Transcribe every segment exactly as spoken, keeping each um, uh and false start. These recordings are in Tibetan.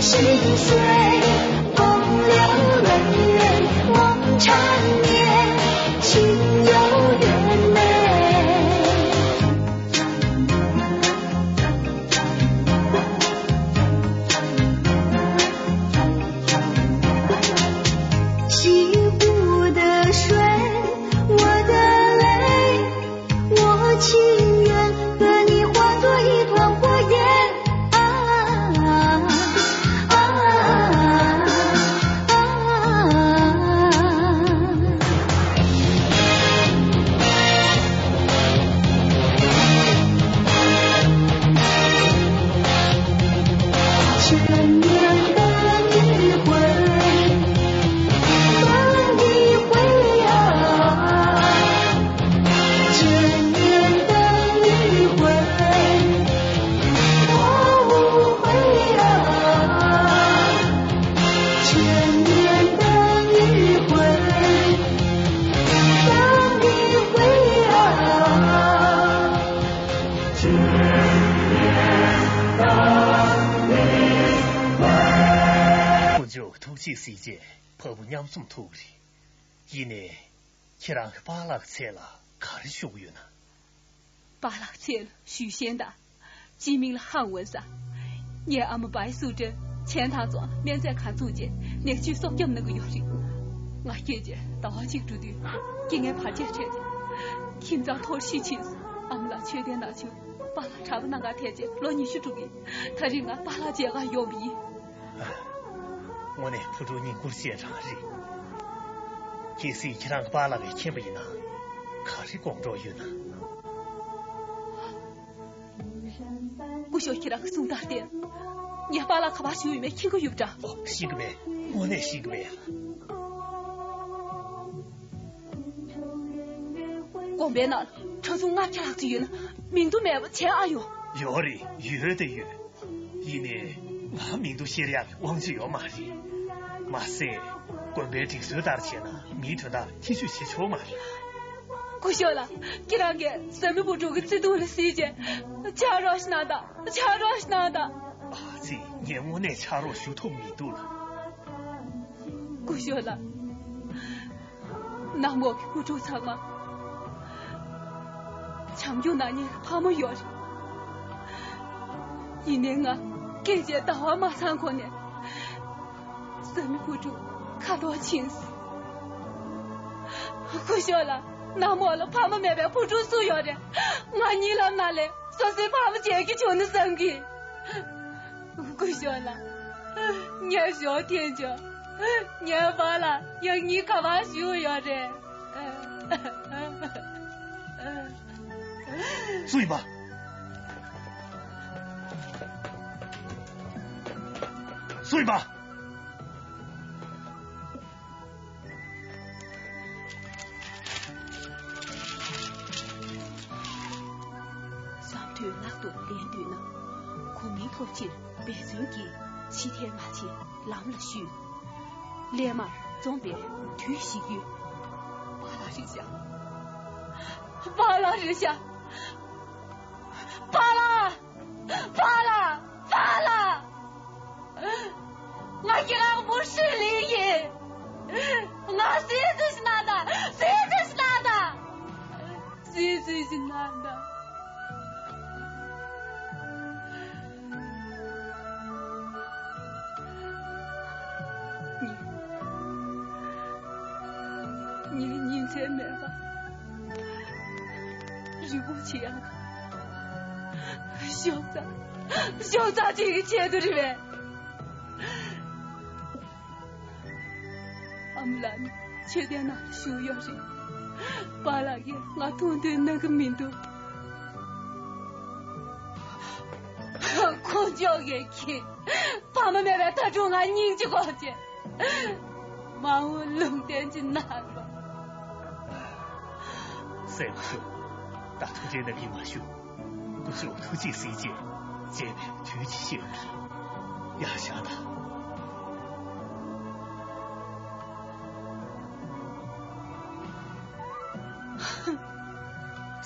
心碎，空留人怨梦缠绵，心有缘美。 洗不得水，我的泪，我情愿和你化作一团火焰。啊，啊，啊。 千年等一回，等一回啊，千年等一回，我无悔啊，千年等一回，等一回啊。 དཀོན་མཆོག་ཐུགས་རྗེས་གཟིགས་རྗེས་ཕ་བུ་མཉམ་འཛོམས་ཐུབ་པ་རེད། ཡིན་ནའི་ཁྱེད་རང་གི་པཱ་ལགས་ཀྱི་ཚད་ལ་ག་རེ་ཞུ་གི་ཡོད་ན། པཱ་ལགས་ཚད་ལ་ཞུས་ཤེས་ད། སྤྱི་མིང་ལ་ཧང་ཝུན་ཟེར། ངའི་ཨ་མ་བའི་སུ་ཀྲེན་ཆན་ཐང་ཙོང་སྨན་རྫས་ཁང་བཙུགས་རྗེས་ནད་བཅོས་གསོ་སྐྱོབ་གནང་གི་ཡོད་རེད། ང་སྐྱེས་རྗེས་ཟླ་བ་གཅིག་འགྲོ་དུས་སྐྱེ་ངན་བར་ཆད་འཕྲད་རྗེས་ཁྱིམ་ཚང་འཐོར་ཞིག་ཕྱིན་སོང་། ཨ་མ་ལགས་མཆོད་རྟེན་ནང་བཞུགས། པཱ་ལགས་གྲྭ་པ་གནང་གར་ཐད་རྗེས་ལོ་ཉི་ཤུ་འགྲོ་གི། ད་རེས་ང་པཱ་ལགས་མཇལ་གར་ཡོང་བ་ཡིན། དངོས་གནས་བུ་ཕྲུག་བསྙེན་བཀུར་ཅན་རང་རེད། གལ་སྲིད་ཁྱེད་རང་གི་པཱ་ལགས་ཀྱིས་མཁྱེན་པ་ཡིན་ན་ག་རེ་དགོངས་འགྲོ་ཡོད་ན། སྐུ་ཞབས་ཁྱེད་རང་གི་གསུང་སྟངས་དེ། ངའི་པཱ་ལགས་ག་པར་བཞུགས་ཡོད་མེད་མཁྱེན་གྱི་ཡོད་པ་འདྲ། ཨོ། ཤེས་ཀྱི་མེད། དངོས་གནས་ཤེས་ཀྱི་མེད། དགོན་པའི་ནང་ཁྲ་ཆུང་ལྔ་བརྒྱ་ལྷག་ཙམ་ཡོད་ན་མིང་ཐོ་མེད་པ་ག་ཡང་ཡོད། ཡོད་རེད། ཡོད་དེ་ཡོད། ཡིན་ནའི་ང་མིང་ཐོ་ཤེས་ཡག་གི་དབང་ཆ་ཡོད་མ་རེད། མ་ཟད་དགོན་པའི་སྒྲིག་སྲོལ་ལྟར་བྱས་ན་མིའི་དོན་དག་ཐེ་བྱུས་བྱེད་ཆོག་མ་རེད། སྐུ་ཞབས་ལགས། ཁྱེད་རང་གིས་བཟའ་མི་བུ་ཕྲུག་གི་བརྩེ་དུང་ལ་གཟིགས་བྱས་ཕྱག་རོགས་ཤིག་གནང་དང་། ཕྱག་རོགས་ཤིག་གནང་དང་། ཨ་ཙི། ངས་དངོས་གནས་ཕྱག་རོགས་ཞུ་ཐུབ་མི་འདུག་ལགས། སྐུ་ཞབས་ལགས། ནང་མོ་གི་བུ་ཕྲུག་ཚང་མ་བྱམས་སྐྱོང་གནང་མཁན་ཕ་མ་ཡོད་རེད། ཡིན་ནའི་ང་སྐད་ཆའི་ཟླ་བ་མ་ཚང་གོང་ནས་བཟའ་མི་བུ་ཕྲུག་ཁ་འཐོར་ཕྱིན་སོང་། སྐུ་ཞབས་ལགས། ནང་མོ་ལ་ཕ་མ་མེད་པའི་བུ་ཕྲུག་སུ་ཡོད་རེད། ང་གཉིད་ལམ་ནང་ལས་སོ་སོའི་ཕ་མ་མཇལ་རྒྱུ་བྱུང་ན་བསམ་གི། སྐུ་ཞབས་ལགས། ངས་ཞོགས་ཐེངས་ཆོག་ངའི་པཱ་ལགས་ཡང་སྙིང་ག་པར་བཞུགས་ཡོད་རེད། སུ་ཡིན་པ། སུ་ཡིན་པ། བསམ་དོན་ལག་ཏུ་ལེན་འདོད་ན། གོ་མིན་ཐོབ་ཕྱིར་འབད་བརྩོན་གྱིས། ཕྱི་ཐལ་ང་ཆེ་ལམ་ལ་བཤུས། སླད་མར་འཛོམས་པའི་དུས་ཤིག་ཡོད། པཱ་ལགས་རེད་ཤག་པཱ་ལགས་རེད་ཤག་པཱ་ལགས། པཱ་ལགས། པཱ་ལགས། ང་ཁྱེད་རང་མུར་ཤི་ལི་ཡིན། ང་སྲིད་ཟིག་ཤི་ན་ད། སྲིད་ཟིག་ཤི་ན་ད། སྲིད་ཟིག་ཤི་ན་ད། ངས་ཉིན་མཚན་མེད་པར་རི་བོ་ཆེ་ཡང་ཤོག་ཙག་ཤོག་ཙག་ཅིག་གི་ཆེད་དུ་རེད་པས། ཨ་མ་ལགས་ནི་མཆོད་རྟེན་ནང་ལ་བཞུགས་ཡོད་རེད། པཱ་ལགས་ཀྱིས་ང་མཐོང་འདོད་གནང་གི་མི་འདུག་ཁོང་ཅོག་གིས་ཁྱེད་ཕ་མ་མེད་པའི་ཐ་ཕྲུག་ང་སྙིང་རྗེ་གོ་ཅེས་མ་འོངས་ལུང་བསྟན་ཅིག་གནང་རོགས། སྲས་སྐུ་ཞབས། ད་ཐུགས་རྗེ་གནང་གི་མ་བཞུགས། སྐུ་ཞབས་ཐུགས་རྗེས་གཟིགས་རྗེས་མཇལ་བའི་དུས་ཅིག་བཤད་དགོས། ཡར་བཞག་དང་།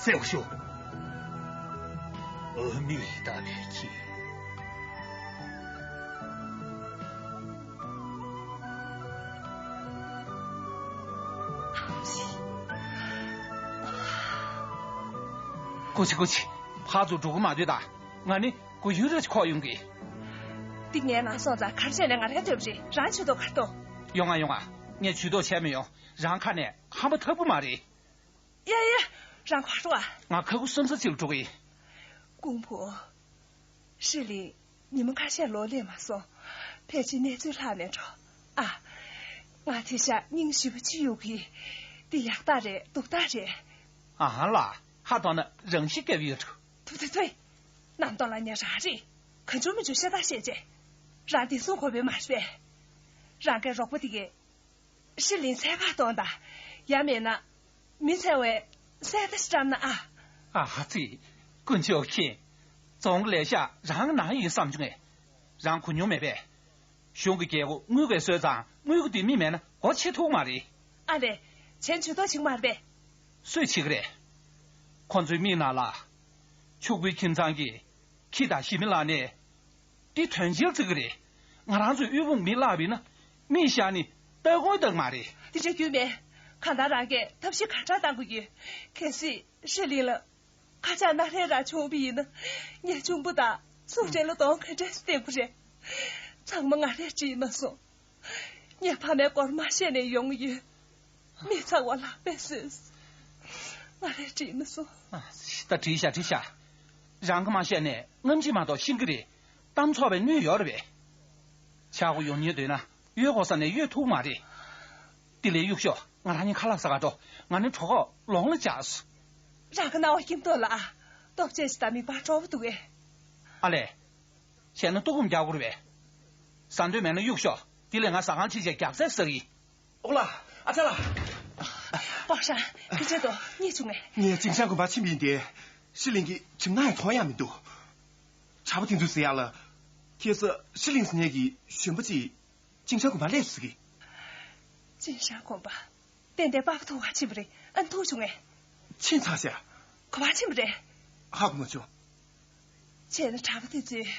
སྲས་སྐུ་ཞབས། འོད་མའི་ཟླ་བའི་ཁྱི། སྐུ་མཁྱེན། སྐུ་མཁྱེན། ཕར་ཚུར་འགྲོ་གི་མ་སྡོད་དང་། ང་ནི་སྒོ་ཡུན་རིང་ཅིག་ཁོག་ཡོང་གི། འདི་ངའི་ནང་སོང་ཙང་ག་རེ་བྱས་ནས་ང་རའི་ཐོབ་རེད། རང་ཇུས་གཏོགས་ག་རེ་གཏོང་། ཡོང་ང་ཡོང་ང་། ངས་ཇུས་གཏོགས་བྱས་མི་ཡོང་། རང་ཁ་ནས་ཧམ་པ་ཐབས་ཀྱི་མ་རེད། ཡ་ཡ། རང་ཁ་རོག་ཨ། ང་ཁ་ཁུ་སུམ་ཚ་ཅིག་ལ་འགྲོ་གི་ཡིན། ཀུང་བུ། ཧྲི་ལིན། ཉི་མ་ཁ་ཤས་ལོག་སླེབས་མ་སོང་། ཕལ་ཆེར་གནས་ཚུལ་ལྷག་ནས་འགྲོ། ཨ། ང་དེ་ཤག་སྙིང་ཞེ་པོ་ཅིག་གཡུག་གི། འདི་ཡག་རྟགས་རེད་སྡུག་རྟགས་རེད། ཨ་ཧ་ལ། ཧ་ཐོག་ན་རང་ཤི་སྐྱབས་ཡོད་འགྲོ། ཐུ་ཐུ་ཐུ། རྣམ་རྟོག་ལ་ཉེ་རང་རེད། གང་བྱུང་མི་བྱུང་ཤ་སྟག་བཤད་བྱས། རང་བདེ་སྲུང་དགོས་པའི་མ་རེད་པས། རང་གི་རོགས་པ་དེ་གས། ཧྲི་ལིན་འཚོལ་ག་གཏོང་དང་། ཡང་མེད་ན། མི་འཚོལ་བའི་གསལ་བརྡ་ཞིག་བཀྲམ་ན་ཨ། ཨ་ཧ་ཙི། དཀོན་མཆོག་མཁྱེན། རྫོང་གི་ལས་ཤག་རང་གི་ནང་ཡིན་བསམ་བྱུང་ངས། རང་གོ་མྱོང་མེད་པས། གཞུང་གི་རྒྱལ་སྒོ་དངུལ་གྱིས་བཟོས་ཙང་དངུལ་གྱི་དུས་མི་མེད་ན་སྒོ་ཕྱེ་ཐུབ་མ་རེད། ཨ་ལས། གཞན་ཇུས་གཏོགས་བྱེད་ཀྱི་མ་རེད་པས། སུས་བྱེད་ཀྱི་རེད། ཁོ་ཚོའི་མིག་ནང་ལ། ཕྱུག་པོའི་ཁྱིམ་ཚང་གིས། ཁྱི་དང་ཞི་མི་ལ་ནས། འདི་དོན་ཆེན་བརྩི་གི་རེད། ང་རང་ཚོའི་དབུལ་ཕོངས་མི་བརླག་པ་ཡིན་ན། མི་ཤ་ནི་སྟ་གོན་བཏང་མ་རེད། འདི་འདྲ་རྒྱུས་མེད། གང་ལྟར་རང་གིས་ཐབས་ཤེས་ག་འདྲ་གཏང་དགོས་ཀྱི། གལ་སྲིད་ཧྲི་ལིན་ལ་ཁ་ཆག་སྣ་ཧྲལ་རང་བྱུང་བ་ཡིན་ན། ངའི་གཅུང་པོ་དང་སུ་འབྲེལ་ལ་གདོང་ག་འདྲས་སེ་བསྟན་དགོས་རེད། ཚང་མ་ང་རས་དྲིས་མ་སོང་། ངས་ཕ་མའི་སྐོར་མ་བཤད་ནས་ཡོང་གི་ཡོད། མི་ཚང་བ་ལག་པས་བཟོས། ང་རས་དྲིས་མ་སོང་། ཨ། ད་དྲིས་ཤག་དྲིས་ཤག་རང་གིས་མ་བཤད་ནས་རྔམ་བརྗིད་མ་གཏོགས་ཤེས་ཀྱི་རེད། གཏམ་ཚོགས་པའི་གནོད་ཡོད་རེད་པས། ཆག་སྒོ་ཡོང་ཉེན་འདོད་ན་གཡོལ་དགོས་ས་ནས་གཡོལ་ཐུབ་མ་རེད། དེ་ལས་གཡུག་ཤོག་ང་རང་གཉིས་ཁ་ལག་ཟ་ག་འགྲོ། ང་ནི་གྲོད་ཁོག་ལོང་ལ་འཇགས་སོང་། རང་གི་རྣ་བ་སྐྱིད་མདོག་ལ་ཨ། སྟོབས་ཆེ་ཞིག་དང་མི་འབག་སྤྲོ་པོ་འདུག་གས། ཨ་ལས། བྱས་ན་ལྟོགས་སྐོམ་རྒྱག་དགོས་རེད་པས། ཟ་འདོད་མེད་ན་གཡུག་ཤོག་དེ་ལས་ང་ཟ་ཁང་ཁྲིད་བྱས་རྒྱགས་ཚད་ཟ་གི་ཡིན། ཨོ་ལ། ཨ་ཅག་ལགས། པའོ་ཧྲན། དེ་བྱེད་དོ་གཉིད་བྱུང་ངས། ངས་ཅིང་ཤང་དགོན་པར་ཕྱིན་པ་ཡིན་ཏེ། ཧྲི་ལིན་གྱི་གྲིབ་ནག་ཡང་མཐོང་ཡག་མི་འདུག་གྲྭ་པ་དེ་ཚོས་ཟེར་ཡག་ལ། ཁྱེད་ཚོ་ཧྲི་ལིན་ཟེར་མཁན་གྱི་གཞོན་པ་ཅིག་ཅིང་ཤང་དགོན་པར་སླེབས་སོང་ཟེར་གི། ཅིང་ཤང་དགོན་པ། ཏན་ཏན་པ་ཕ་ཐུག་ག་ཕྱིན་པ་རེད། ཨ་ནི་ཐུག་བྱུང་ངས། ཕྱིན་ཚར་ཤག་ག་པར་ཕྱིན་པ་རེད། ཧ་གོ་མ་བྱུང་། བྱས་ན་གྲྭ་པ་དེ་ཚོས་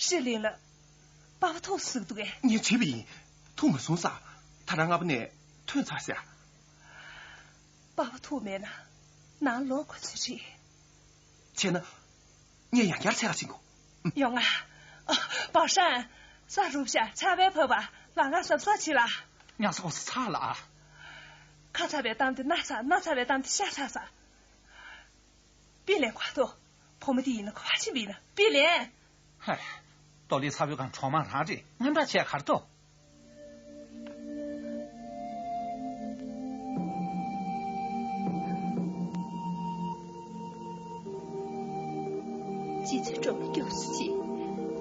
ཧྲི་ལིན་ལ་པ་ཕ་ཐུག་ཟེར་གི་འདུག་གས། ངས་དྲིས་པ་ཡིན། ཐུག་མ་སོང་ཟེར། ད་རང་སྔ་པོ་ནས་ཐོན་ཚར་ཤག་པ་ཕ་ཐུག་མེད་ན་ནང་ལོག་དགོས་ཚོད་རེད། བྱས་ན། ངས་ཡང་བསྐྱར་འཚོལ་ག་ཕྱིན་དགོས། ཡོང་ང་། ཨ། པའོ་ཧྲན། ས་རུབ་ཤག་ཆར་པ་བབས་པ། ལམ་ཁ་གཟབ་གཟབ་བྱེད་ལ། ཉལ་ས་གོ་ས་ཚ་ལ་ཨ། ཁ་ཚ་བའི་གཏམ་དེ་སྣ་ཚ། སྣ་ཚ་བའི་གཏམ་དེ་ཤ་ཚ་ས། པི་ལིན་ག་པར་འདུག་བུ་མོ་དེ་ཡིན་ན་ག་པར་ཕྱིན་པ་ཡིན་ན། པི་ལིན། ཧེ། ཏོ་ལི་ཚ་བོའི་སྒང་གྲོག་མ་རང་རེད། ངན་པ་བྱས་ག་རེ་འདུག་རྗེ་བཙུན་སྒྲོལ་མ་སྐྱབས་སུ་མཆི།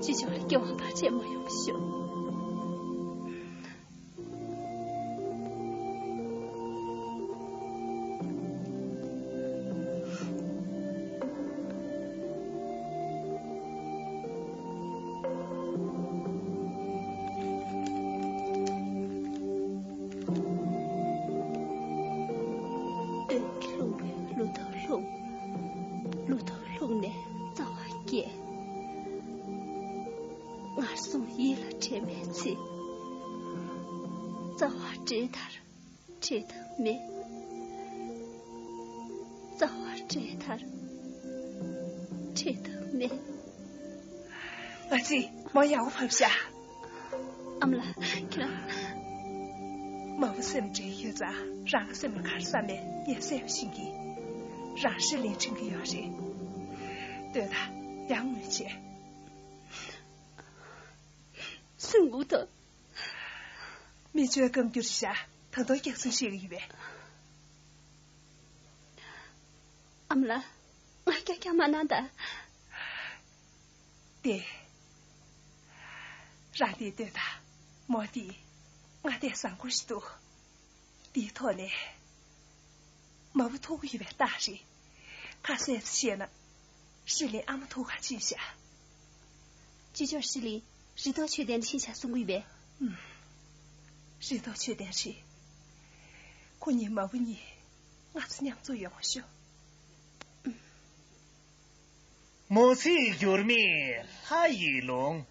རྗེས་ཕྱོགས་ལ་སྐྱེ་བ་བར་ཆད་མ་ཡོང་བར་ཤོག་སྟོན་གྱི་ལྷུང་བས་ལུས་སྟོབས་ལྷུང་། ལུས་སྟོབས་ལྷུང་ནས་རྩ་བ་བརྒྱལ། ངན་སོང་ཡིད་ལ་དྲན་མེད་ཚེ། རྩ་བ་བྲལ་མཐར་བྲལ་ཐབས་མེད། རྩ་བ་བྲལ་མཐར་བྲལ་ཐབས་མེད། ཨ་ཙི། མོ་ཡག་པོ་བབས་ཤག་ཨ་མ་ལགས། ཁྱེད་རང་། མ་བུ་སེམས་ཁྲལ་ཡོད་ཙང་རང་གི་སེམས་ལ་ག་རེ་བསམ་མེད་ངས་གསལ་པོ་ཤེས་ཀྱི། རང་ཧྲི་ལིན་དྲན་གྱི་ཡོད་རེད། ལྟོས་དང་། ཡར་ངོ་བྱས། སུན་འགུག་ཐོབ། མི་ཆོས་སྐབས་འགྱུར་བཞག་ད་དུང་སྐྱག་རྫུན་བཤད་ཀྱི་ཡོད་པས། ཨ་མ་ལགས། ང་སྐྱག་སྐྱག་མ་གནང་ད། ཏེ། རང་དེ་ལྟོས་དང་། མོ་དེ་ང་དེ་བཟང་པོ་ཞིག་འདུག་དེའི་ཐོག་ནས་མ་བུ་ཐུག་གི་ཡོད་པའི་རྟགས་རེད། ཁ་གསལ་ཙམ་བཤད་ན། ཧྲི་ལིན་ཨ་མ་ཐུག་ག་ཕྱིན་ཤག་ཅི་ལྕོགས། ཧྲི་ལིན་རི་ཐོག་མཆོད་རྟེན་ལ་ཕྱིན་ཤག་གསུང་གི་ཡོད་པས། ཨུམ། རི་ཐོག་མཆོད་རྟེན་རེད། ཁོ་གཉིས་མ་བུ་གཉིས་ང་ཚོ་མཉམ་དུ་ཡོང་ཤོག་མོ་ཚིག་འགྱུར་མེད་ལྷ་ཡི་ལུང་།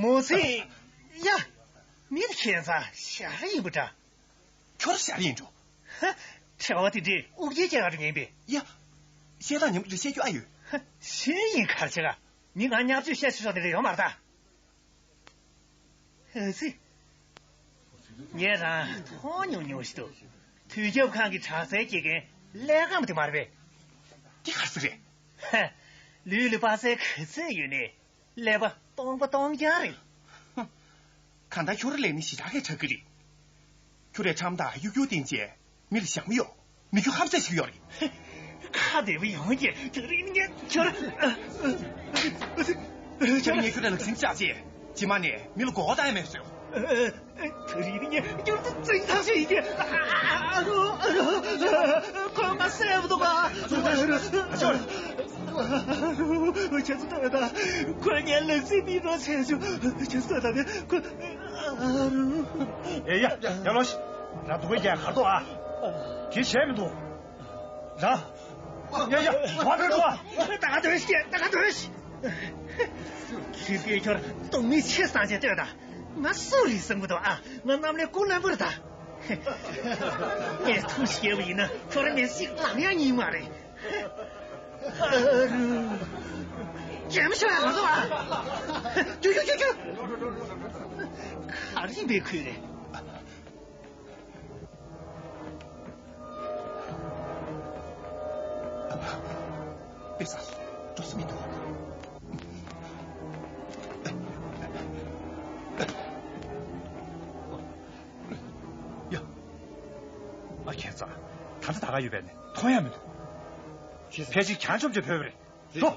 མོ་ཚིག་ཡ། མི་དེ་ཁྱད་མཚར་ཞར་ཡིན་པ་འདྲ། ཁྱོད་ཞར་ཡིན་འགྲོ། ཧ། ཁྲེལ་བ་དེ་འདྲས་དབུགས་ཀྱིས་སྐྱེལ་ག་འགྲོ་མཁན་ཡིན་པས། ཡ། བཤད་སྟངས་ཉམས་རེད། བཤད་རྒྱུ་ཨ་ཡོད། ཧ། གཞན་ཡིན་ག་རེ་བྱེད་ག། མི་ང་བརྙས་བཅོས་བཤད་ཆོག་ཆོག་དེ་འདྲས་ཡོད་མ་རེད་ད། ཨ་ཙི། ངས་རང་མཐོང་མྱོང་མྱོང་ཞིག་འདུག་དུས་ཁྱབ་ཁང་གི་དྲག་རྩལ་སྐྱེལ་མཁན་ཀླད་ཁང་པ་དེ་མ་རེད་པས། དེ་ག་རེ་ཟེར་རེད། ཧ། ལུས་ལ་དཔའ་རྩལ་ག་ཚད་ཡོད་ནའི་ཀླད་པ་སྟོང་པ་སྟོང་རྐྱང་རེད། ཧ། གང་ལྟར་ཁྱོད་རང་ལས་ནི་ཞེ་དྲག་གི་དྲག་གི་རེད། ཁྱོད་རའི་ཁྲམ་དང་གཡུག་རྒྱུག་བསྟན་བྱས། མི་ལ་ཞག་མི་གཡོག་མི་རྒྱུ་ཧབ་ཚད་ཞིག་ཡོད་རེད། ཁ་བདེ་པོ་ཡོང་གི་དེ་རིང་ངས་ཁྱོད། ཁྱོད་ངས་ཁྱོད་ལ་ལག་ཟིན་བཅག་རྗེས་རྗེས་མ་ནས་མི་ལ་མགོ་སྐོར་བཏང་ཡ་མེད་བཟོས། དེ་རིང་ངས་ཁྱོད་ཚོ་འཛིང་ཐག་ཆོད་ཡིན་གྱི། ཁོས་ང་བསད་པ་འདུག་ག་ཁྱོད། ཁྱོད་ཚོ་ལྟོས་དང་། ཁོས་ངའི་ལག་ཟིན་མིད་པ་བྱས་བྱུང་། ཁྱོད་ཚོ་ལྟོས་དང་། ཁོས། ཨ་རུ། ཡ་ཡ་ཡ་ལོ་ཤི། རང་སྡུག་པོ་རྒྱག་གར་འདུག་ཨ། དེ་བྱས་མི་འདུག་རང་། ཡ་ཡ་བ་ཕེབས་འདུག་ཨ། ད་ག་དོན་ཤི། ད་ག་དོན་ཤི། ཁྱོད་དེ་ཁྱོད་སྟོང་མི་ཆེ་སང་ཆེ་ལྟོས་དང་། ང་སུ་རེད་བསམ་གི་འདུག་ཨ། ང་གནམ་ལས་སྐུ་རྣམ་པར་ད། ངས་ཐུགས་ཤེས་པ་ཡིན་ན་ཁྱོད་རང་ངས་ཤིག་ལང་ཡ་ཉིན་མ་རེད། ཨ་རུ། རྒྱལ་མོ་ཤོད་ཡ་མ་གཏོགས་ཨ། ཅུ་ཅུ་ཅུ་ཅུ། ག་རེ་ཡིན་པའི་ཁུལ་རེད། དཔེ་ས་སོ། འགྲོ་ས་མི་འདུག་ཡ། ཨ་ཁྱེད་ཚ། ད་ལྟ་ད་ག་ཡོད་པས་ནས་མཐོང་ཡ་མི་འདུག་ཕལ་ཆེར་གྱང་ཆོམ་ཆེ་བོས་པ་རེད། འགྲོ།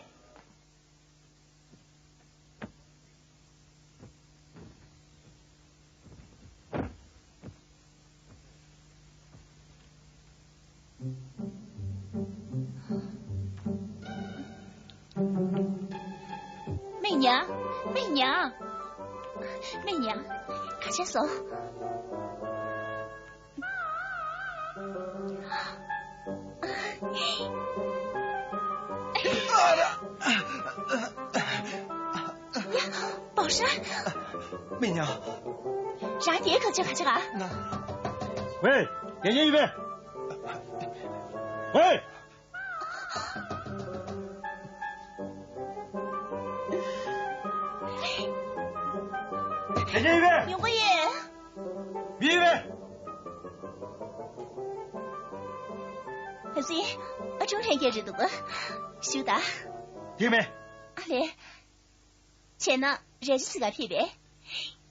སྨན་ཉང་། སྨན་ཉང་། སྨན་ཉང་། ག་བྱས་སོང་། པའོ་ཧྲན། སྨན་ཉང་། རང་དེའི་ཁ་ཆེ་ག་ཆེ་ག་ཝེ། ཡ་ཡ་ཡི་ཝེ། ཝེ། ཡ་ཡ་ཡི་ཝེ། ཡོང་གི་ཡོད། མི་ཡི་ཝེ། ཨ་ཙི། ཨ་ཅུང་ལྷན་རྒྱས་རེད་འདུག་ཞུ་ད། དེ་མེད། ཨ་ལེ། བྱས་ན་རས་ཆུ་ཟི་ག་ཕེབས་པས།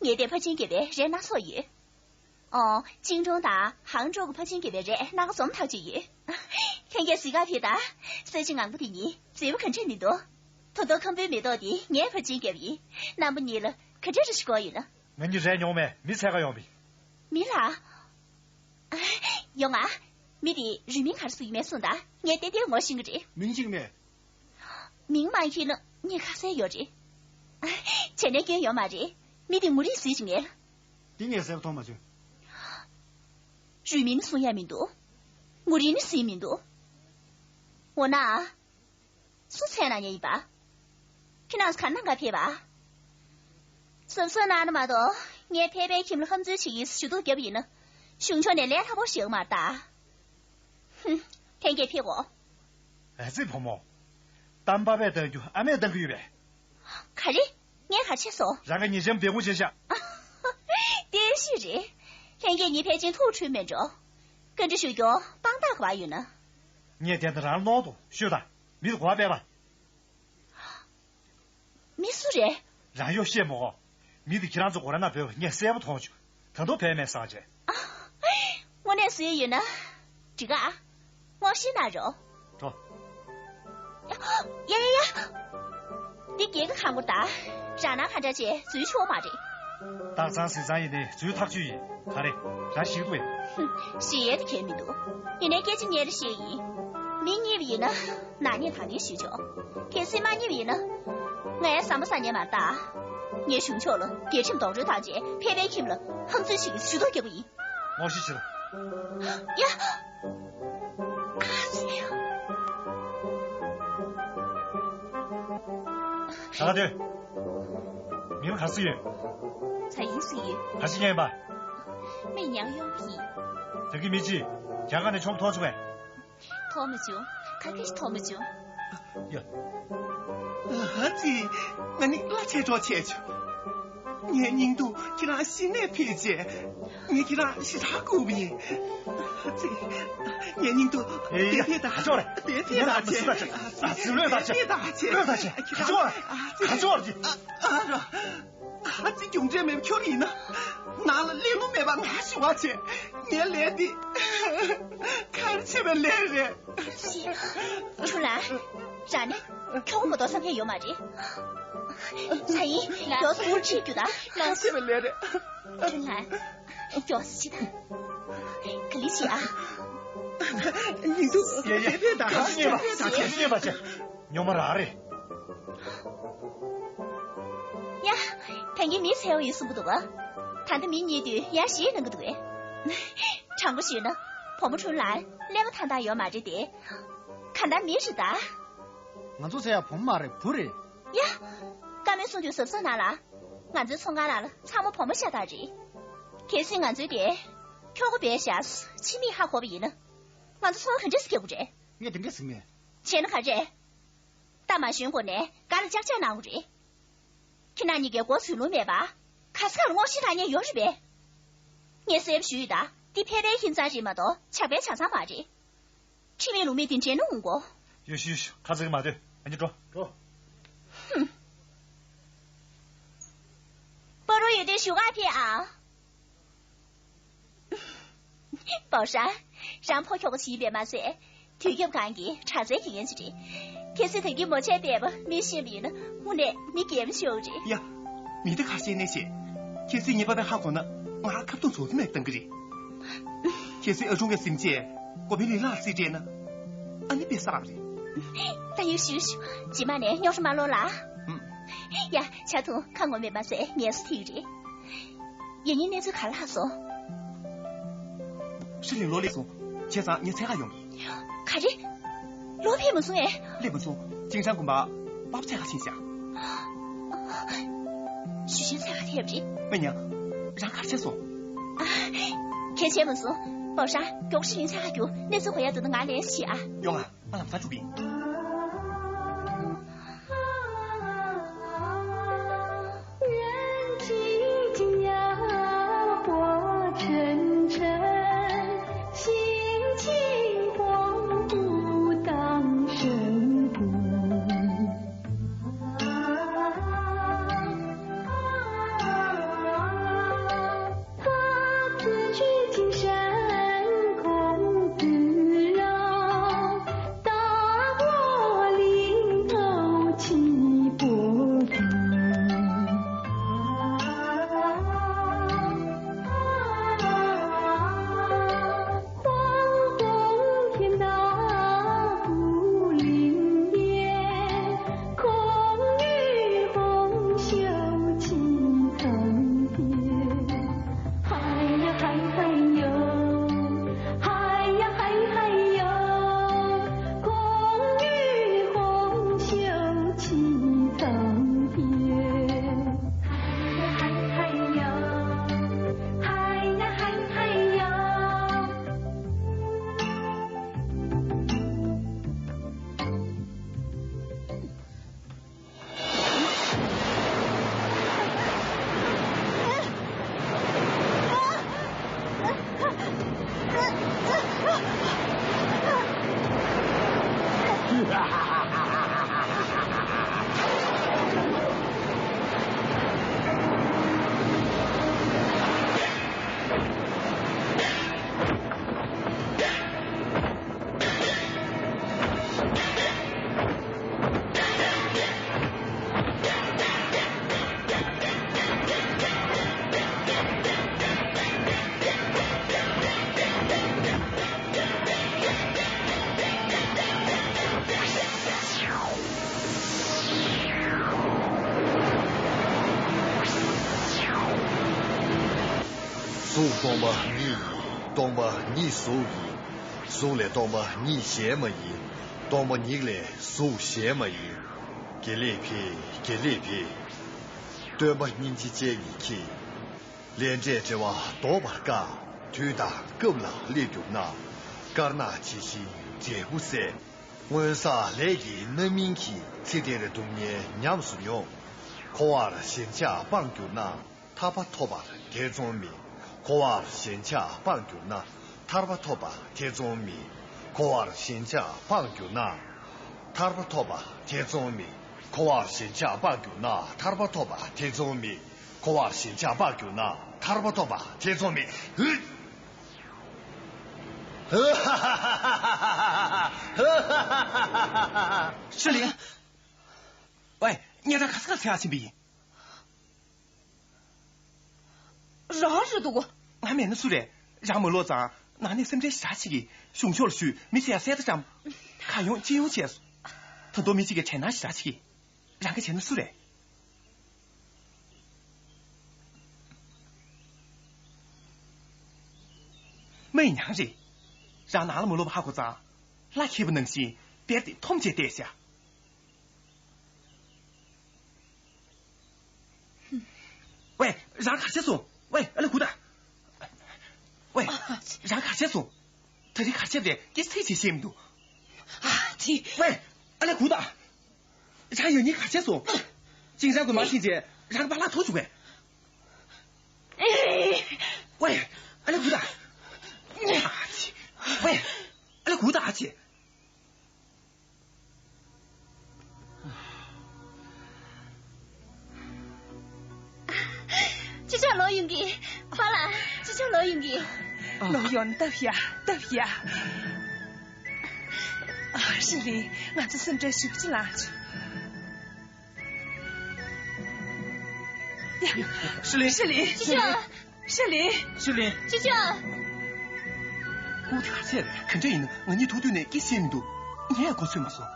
ངས་དེ་ཕ་ཆིང་དགེ་བའི་རས་སྣ་ཚོགས་ཡོད། ཨོ། ཅིང་ཀྲུང་དང་ཧང་ཀྲོའུ་གི་ཕ་ཆིང་དགེ་བའི་རས་སྣ་ཁ་འཛོམས་ཐག་ཆོད་ཡོད། ལྷན་རྒྱས་ཟི་ག་ཕེབས་ད། ས་ཆུ་ངང་པོ་དེ་གཉིས་མཛེས་པོ་ག་འདྲས་ནི་འདུག་ད་དུང་ཁམ་བུའི་མེ་ཏོག་དེ་ངའི་ཕ་ཆིང་དགེ་བ་ཡིན། རྣམ་པ་གཉིས་ལ་ག་འདྲས་རེ་ཞིག་དགོས་ཡོད་ན། ང་གཉིས་རས་ཉོ་མེད། མི་འཚོལ་ག་ཡོང་བས། མི་ལ། ཡོང་ཨ། མི་དེ་རུས་མིང་ག་རེ་ཟེར་གྱི་མེད་གསུངས་དང་། ངས་ཏན་ཏན་ངོ་ཤེས་ཀྱི་རེད། མིང་གཅིག་མེད། མིང་མ་ཤེས་ན་ངས་ཁ་གསལ་ཡོད་རེད། བྱས་ན་སྐྱོན་ཡོད་མ་རེད། མི་དེ་ངོ་རིས་ཟེར་གྱི་མེད། འདི་ངས་གསལ་པོ་མཐོང་མ་བྱུང་། རུས་མིང་གསུང་ཡ་མི་འདུག་ངོ་རིས་ནི་ཟེར་མི་འདུག་འོ་ན། སུ་མཚན་གནང་མཁན་ཡིན་པ། ཁྱེད་རང་ཚོ་ག་ནང་ག་ཕེབས་པ། གཟབ་གཟབ་གནང་ན་མ་གཏོགས། ངས་ཕལ་པའི་ཁྱིམ་ལ་ཧམ་འཛུལ་བྱེད་ཀྱི་ཞུ་གཏུག་བརྒྱབ་པ་ཡིན་ན། གཞུང་ཕྱོགས་ནས་ལས་སླ་པོ་ཞིག་ཡོང་མ་རེད་ད། ཧུམ། ལྷན་རྒྱས་ཕེབས་གོ། ཨ་ཙི་བུ་མོ། གཏམ་པ་ཕས་བཏང་རྒྱུ་ཨ་མས་བཏང་གི་ཡོད་པས། ག་རེ། ངས་ག་བྱས་སོང་། རང་གི་ཉེ་ཆར་འབད་འབུངས་བྱས་ཤག་བརྟན་བཞུགས་རེད། ལྷན་རྒྱས་ཉིད་ཕལ་ཆེར་ཐུགས་འཁྲུལ་མེད་འགྲོ། བཀའ་འདྲི་ཞུ་རྒྱུ་དཔང་རྟགས་ག་པར་ཡོད་ན། ངས་དེ་འདྲ་རང་ལ་མནོ་འདུག་ཤོད་དང་། མི་དེ་ག་པར་ཕེབས་པ། མི་སུ་རེད། རང་གཡོག་བཤད་མོ། མི་དེ་ཁྱེད་རང་ཚོ་སྒོ་ར་ནང་བུད་པ་ངས་གསལ་པོ་མཐོང་བྱུང་། ད་དུང་བུད་མེད་སང་བྱས། དངོས་གནས་བཟོས་ཡོད་ན། འགྲིག་ག་མངོན་ཤེས་གནང་རོགས། འགྲོ། ཡ་ཡ་ཡ། འདི་རྒྱལ་ཁ་ཁང་པོ་ད། རང་ནང་ག་འདྲ་བྱས་འཛུལ་ཆོག་མ་རེད། སྟག་ཚང་གཟིག་ཚང་ཡིན་ནའི་འཛུལ་ཐག་ཆོད་ཡིན། ག་རེ། རང་ཞིག་འདུག་གས། ཞེད་ཡས་དེ་གལ་མི་འདུག་ཡིན་ནའི་སྐད་ཆ་ཉེ་རེ་བཤད་ཡིན། མི་གཉིས་པ་ཡིན་ན། ནག་ཉེས་དང་ལེན་ཞུ་ཆོག་གལ་སྲིད་མ་གཉིས་པ་ཡིན་ན། ངའི་ཟམ་པ་ས་ཉེ་མ་ལྟ། ངས་གཞུང་ཕྱོགས་ལ་རྒྱལ་ཁྲིམས་རྡོག་རོལ་བཏང་རྗེས་ཕལ་པའི་ཁྱིམ་ལ་ཧམ་འཛུལ་ཞིག་གི་ཞུ་གཏུག་རྒྱག་གི་ཡིན། ངོ་ཤེས་བྱེད་ལ། ཡ། ཨ་ཙི། ད་ག་དེ། མིང་ག་ཚོད་ཡོད། ཚ་ཡིན་ཟེར་ཡོད། ག་ཅི་ཉན་པ། སྨན་ཉང་གཡོག་པོ་ཡིན། ད་གི་མི་ཅི། རྒྱ་གར་ནས་ཆོམ་ཐོག་བྱུང་བས། ཐོག་མ་བྱུང་། ཁ་ཁ་ཞིག་ཐོག་མ་བྱུང་། ཡ། ཨ་ཙི། ང་ནི་གླ་ཆད་གྲོགས་བྱས་བྱུང་། ངའི་སྙིང་སྡུག་ཁྱེད་རང་གཞི་ནས་ཕེབས་རྗེས། ངས་ཁྱེད་རང་ཞེ་དྲག་སྐུར་བ་ཡིན། ཨ་ཙི། ངའི་སྙིང་སྡུག་ཨེ་ཡ། དེ་དེ་དང་ཨ་ཅོ་རེ། དེ་དེ་དང་ཨ་ཅོ་རེ། ཨ་ཙི། ཨ་ཙི་ལོས་དང་ཨ་ཅོ། དེ་དེ་དང་ཨ་ཅོ། ཨ་ཅོ་རེ། ཨ་ཅོ་རེ། ཨ་ཨ་ར། ཨ་ཙི། རྒྱུ་འབྲས་མེད་པ་ཁྱོད་ཡིན་ན། ནང་ལ་ལས་ལུང་མེད་པ་ང་ཞུ་བ་བྱས། ངའི་ལས་འདི་གལ་ཆེ་བའི་ལས་རེད། ཁྱོད་ལ་རང་ནི་ཁྱོ་ག་མ་གཏོགས་བསམ་ཡས་ཡོད་མ་རེད། ད་ཡིན་ཡོད་སུ་ཁྲིད་རྒྱུ་དང་། གལ་ཆེ་བའི་ལས་རེད། ཁྱོད་ལ་ཡོད་སུ་ཁྲིད་དང་། ག་ལི་ཞིག་ཨ། ཉིན་དུ་ཡ་ཡ། དེ་དེ་དང་། ད་ཁྱེད་ཉེས་པ་ཆེ། ཉོ་མ་རག་རེད། ཡ། ད་གིན་མི་འཚོལ་བ་ཡིན་གསུང་གི་འདུག་ག་ད་ལྟ་མི་རྙེད་དུས་ཡར་ཞེད་སྣང་གི་འདུག་གས། དྲང་པོ་ཞུས་ན། བུ་མོ་ཁྲུན་ལ་ཀླད་པ་ཐང་ཐང་ཡོད་མ་རེད་དེ། གང་ལྟར་མི་རེད་ད། ང་ཚོ་ཟེར་ཡ་བུ་མོ་མ་རེད། བུ་རེད། ཡ། བཀའ་མོལ་གསུང་དུས་གཟབ་གཟབ་གནང་ལ། ང་ཚོའི་ཚོང་ཁང་ནང་ལ་ཚང་མ་བུ་མོ་ཤ་སྟག་རེད། གལ་སྲིད་ང་ཚོའི་དེ་ཁྱོ་ག་བས་བཞག་ཕྱི་མིག་ཧ་གོ་བ་ཡིན་ན། ང་ཚོ་ཚོང་ག་འདྲས་སེ་རྒྱག་དགོས་རེད། ངས་དེ་འདྲས་ཟེར་མེད། བྱས་ན་ག་རེ། རྟ་མ་ཞོན་གོང་ནས་སྒ་ལ་ཅག་ཅག་གནང་དགོས་རེད། ཁྱེད་རྣམ་གཉིས་ཀས་མགོ་ཚོས་ལོང་མེད་པ། ག་ས་ག་ལ་སྔོག་བཤེར་གནང་མཁན་ཡོད་རེད་པས། ངས་གསལ་པོ་ཞུས་ཡོད་ད། འདི་ཕལ་པའི་ཁྱིམ་ཚང་རེད་མ་གཏོགས་ཇག་པའི་ཇ་ཚང་མ་རེད། ཁྲིམས་མེད་ལུགས་མེད་འདི་འདྲེན་ན་འོང་གོ། ཡོད་ཤི་ཡོད་ཤི། ཁ་ཚིག་མ་ཐོས། ཨ་ནི་འགྲོ། འགྲོ། ཧུམ། པ་རུ་ཡོད་དུས་བཞུགས་ག་ཕེབས་ཨ། པའོ་ཧྲན། རང་ཕོ་ཁྱོ་ག་ཞིག་ཡིན་པས་མ་ཚད། དུས་རྒྱབ་གང་གི་དྲག་རྩལ་གྱི་ཡན་ཅི་རེད། གལ་སྲིད་ད་གིན་མོ་ཆས་བལྟས་པ་མི་ཤེས་པ་ཡིན་ན་དངོས་གནས་མི་དགེ་མོ་ཞིག་རེད། ཡ། མི་དེ་ཁ་ཤས་ནས་བཤད། གལ་སྲིད་ངའི་པ་ཕས་ཧ་གོ་ན་ང་ཁ་བཏུང་ཚོ་དེ་ནས་བཏང་གི་རེད། གལ་སྲིད་ཨ་ཆུང་གིས་སེམས་ཅན་མགོ་བོའི་ལི་ལག་རྩིས་སྤྲད་ན་ཨ་ནི་དཔེ་བསགས་རེད། ད་ཡོད་ཤི་ཡོད་ཤི། རྗེས་མ་ནས་རྙོག་དྲ་མ་སློང་ལ། ཧུམ། ཡ། ཆ་ཐུང་ཁ་ངོ་མེད་མ་ཟད་ངལ་གསོ་ཐེབས་རེད། ཡང་སྙིང་གནས་ཚུལ་ག་རེ་ལྷག་སོང་། ཧྲི་ལིང་ལོ་སླེབས་སོང་། བྱས་ཙང་ངས་འཚོལ་ག་ཡོང་། ག་རེ། ལོ་ཕེབས་མ་སོང་ངས། སླེབས་མ་སོང་། ཅིང་ཧྲན་དགོན་པ་པ་ཕ་འཚོལ་ག་ཕྱིན་ཤག་ཞུ་ཞིང་འཚོལ་ག་ཐེབས་རེད། པེ་ཉང་། རང་ག་རེ་བྱས་སོང་། ཨ། གལ་ཆེ་མ་སོང་། པའོ་ཧྲན་མགྱོགས་ཤིག་ཡིན་འཚོལ་ག་རྒྱུགས། གནས་ཚུལ་གོ་ཡ་འདུག་ན་ང་ལན་ཞིག་ཨ། ཡོང་ཨ། ང་ལམ་སང་འགྲོ་གི་ཡིན། གཟུགས་སྟོང་པ་ཉིད་ཡིན། སྟོང་པ་ཉིད་གཟུགས་ཡིན། གཟུགས་ལས་སྟོང་པ་ཉིད་གཞན་མ་ཡིན། སྟོང་པ་ཉིད་ལས་གཟུགས་གཞན་མ་ཡིན། དགེ་ལེགས་འཕེལ། དགེ་ལེགས་འཕེལ། སྟོན་པ་སྙིང་རྗེ་ཅན་གྱིས་མཁྱེན། ལས་འབྲས་འབྲེལ་བ་ལྡོག་པར་དཀའ། དུས་དང་སྐབས་ལ་སླེབས་གྱུར་ན། དཀར་ནག་ཇི་བཞིན་འབྲས་བུ་གསལ། སྔོན་བསགས་ལས་ཀྱི་རྣམ་སྨིན་གྱིས། ཚེ་འདིར་སྡུག་བསྔལ་ཉམས་སུ་མྱོང་། འཁོར་བར་ཞེན་ཆགས་སྤངས་གྱུར་ན། ཐར་པ་ཐོབ་པར་ཐེ་ཚོམ་མེད། འཁོར་བར་ཞེན་ཆགས་སྤངས་གྱུར་ན། ཐར་པ་ཐོབ་པར་ཐེ་ཚོམ་མེད། འཁོར་བར་ཞེན་ཆགས་སྤངས་གྱུར་ན། ཐར་པ་ཐོབ་པར་ཐེ་ཚོམ་མེད། འཁོར་བར་ཞེན་ཆགས་སྤངས་གྱུར་ན། ཐར་པ་ཐོབ་པར་ཐེ་ཚོམ་མེད། འཁོར་བར་ཞེན་ཆགས་སྤངས་གྱུར་ན། ཐར་པ་ཐོབ་པར་ཐེ་ཚོམ་མེད། ཧུད། ཧྲི་ལིན། ཝེ། ངས་ད་ག་ས་ག་ཟེར་ཡག་ཕྱིན་པ་ཡིན། རང་རེད་འདུག་ང་མེད་ན་སུ་རེད། རང་མ་ལོག་ཙང་ནང་ནས་སེམས་ཁྲལ་ཞེ་དྲག་བྱེད་ཀྱི། གཞུང་ཕྱོགས་ལ་ཞུས། མི་ཚོས་ཡང་གསལ་བརྡ་བཀྲམ། གང་ཡོང་ཅི་ཡོང་བྱས་སོང་། ད་དུང་མི་གཅིག་གིས་དྲན་སྣང་ཞེ་དྲག་བྱེད་ཀྱི། རང་གིས་བྱས་ན་སུ་རེད། མ་ཡིན་ཡང་རེད། རང་ནང་ལ་མ་ལོག་པ་ཧ་གོ་ཙང་། ལྷ་མཁས་པ་ནང་བཞིན་བེར་དེ་འཐོམ་བྱས་བལྟས་ཤག་ཝེ། རང་ག་རེ་བྱས་སོང་། ཝེ། ཨ་ལས་སྒུག་དང་། ཝེ། རང་ག་རེ་བྱས་སོང་། ད་རེས་ག་རེ་བྱས་པ་རེད། སྐད་ཆ་ཚིག་གཅིག་བཤད་མི་འདུག་ཨ་ཙི། ཝེ། ཨ་ལས་སྒུག་དང་། རང་ཡང་སྙིང་ག་རེ་བྱས་སོང་། ཅིང་ཅང་གི་མ་ཤེས་རྗེས་རང་པཱ་ལགས་ཐུག་བྱུང་བས། ཝེ། ཨ་ལས་སྒུག་དང་། ཨ་ཙི། ཝེ། ཨ་ལས་སྒུག་དང་། ཨ་ཙི། ཅི་ཅང་ལོག་ཡོང་གི། པཱ་ལགས། ཅི་ཅང་ལོག་ཡོང་གི། ལོག་ཡོང་ན་སྟབས་ཡག་སྟབས་ཡག་ཨ། ཧྲི་ལིན། ང་ཚོ་སེམས་ཁྲལ་ཞེ་པོ་ཅིག་ལངས་བྱུང་། ཡ། ཧྲི་ལིན། ཧྲི་ལིན། ཅི་ཅང་། ཧྲི་ལིན། ཧྲི་ལིན། ཅི་ཅང་། ཁོ་དེ་ག་ཚད་རེད། ག་འདྲ་ཡིན་ན་ང་གཉིས་ཐུག་དུས་ནས་སྐད་བཤད་མི་འདུག་ངས་གོ་ཚོད་མ་སོང་།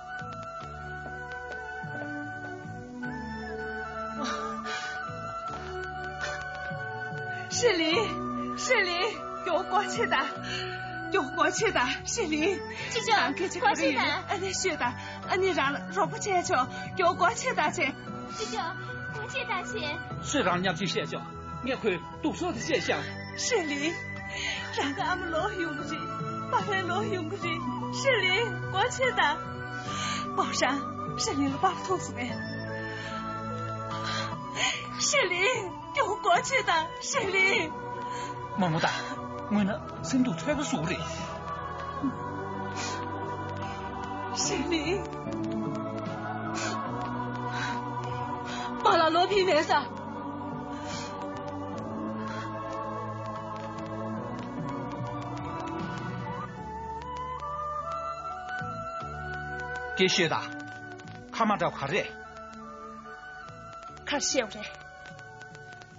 ཧྲི་ལིན། ཧྲི་ལིན། མགྱོགས་སྒོ་ཕྱེ་དང་། མགྱོགས་སྒོ་ཕྱེ་དང་། ཧྲི་ལིན། ཅི་ཅང་། རང་སྐད་ཆ་ག་རེ་ཡིན་ན་ཨ་ནེ་ཤོད་དང་། ཨ་ནེ་རང་ལ་རོགས་པ་བྱས་ཆོག་མགྱོགས་སྒོ་ཕྱེ་དང་བྱས། ཅི་ཅང་། སྒོ་ཕྱེ་དང་བྱས། ཁྱོད་རང་མཉམ་ཅིག་བཤད་ཆོག་ངས་ཁོའི་སྡུག་སོ་དེ་བཤད་ཤག་ཧྲི་ལིན། རང་གི་ཨ་མ་ལོག་ཡོང་གི་རེད། པཱ་ལགས་ལོག་ཡོང་གི་རེད། ཧྲི་ལིན། སྒོ་ཕྱེ་དང་། པཱ་ཧྲང་། ཧྲི་ལིན་ལ་པཱ་ལགས་ཐུག་སོང་ངས། ཧྲི་ལིན། མགྱོགས་སྒོ་ཕྱེ་དང་། ཧྲི་ལིན། མ་མོ་ད། དངོས་གནས་སེམས་སྡུག་ཚོད་པ་ཟུག་རེད། ཧྲི་ལིན། པཱ་ལགས་ལོག་ཕེབས་མེད་ས། སྐད་ཤོད་དང་། ཁ་མ་འདྲ་བ་ག་རེ་རེད། ག་རེ་བཤད་པ་རེད།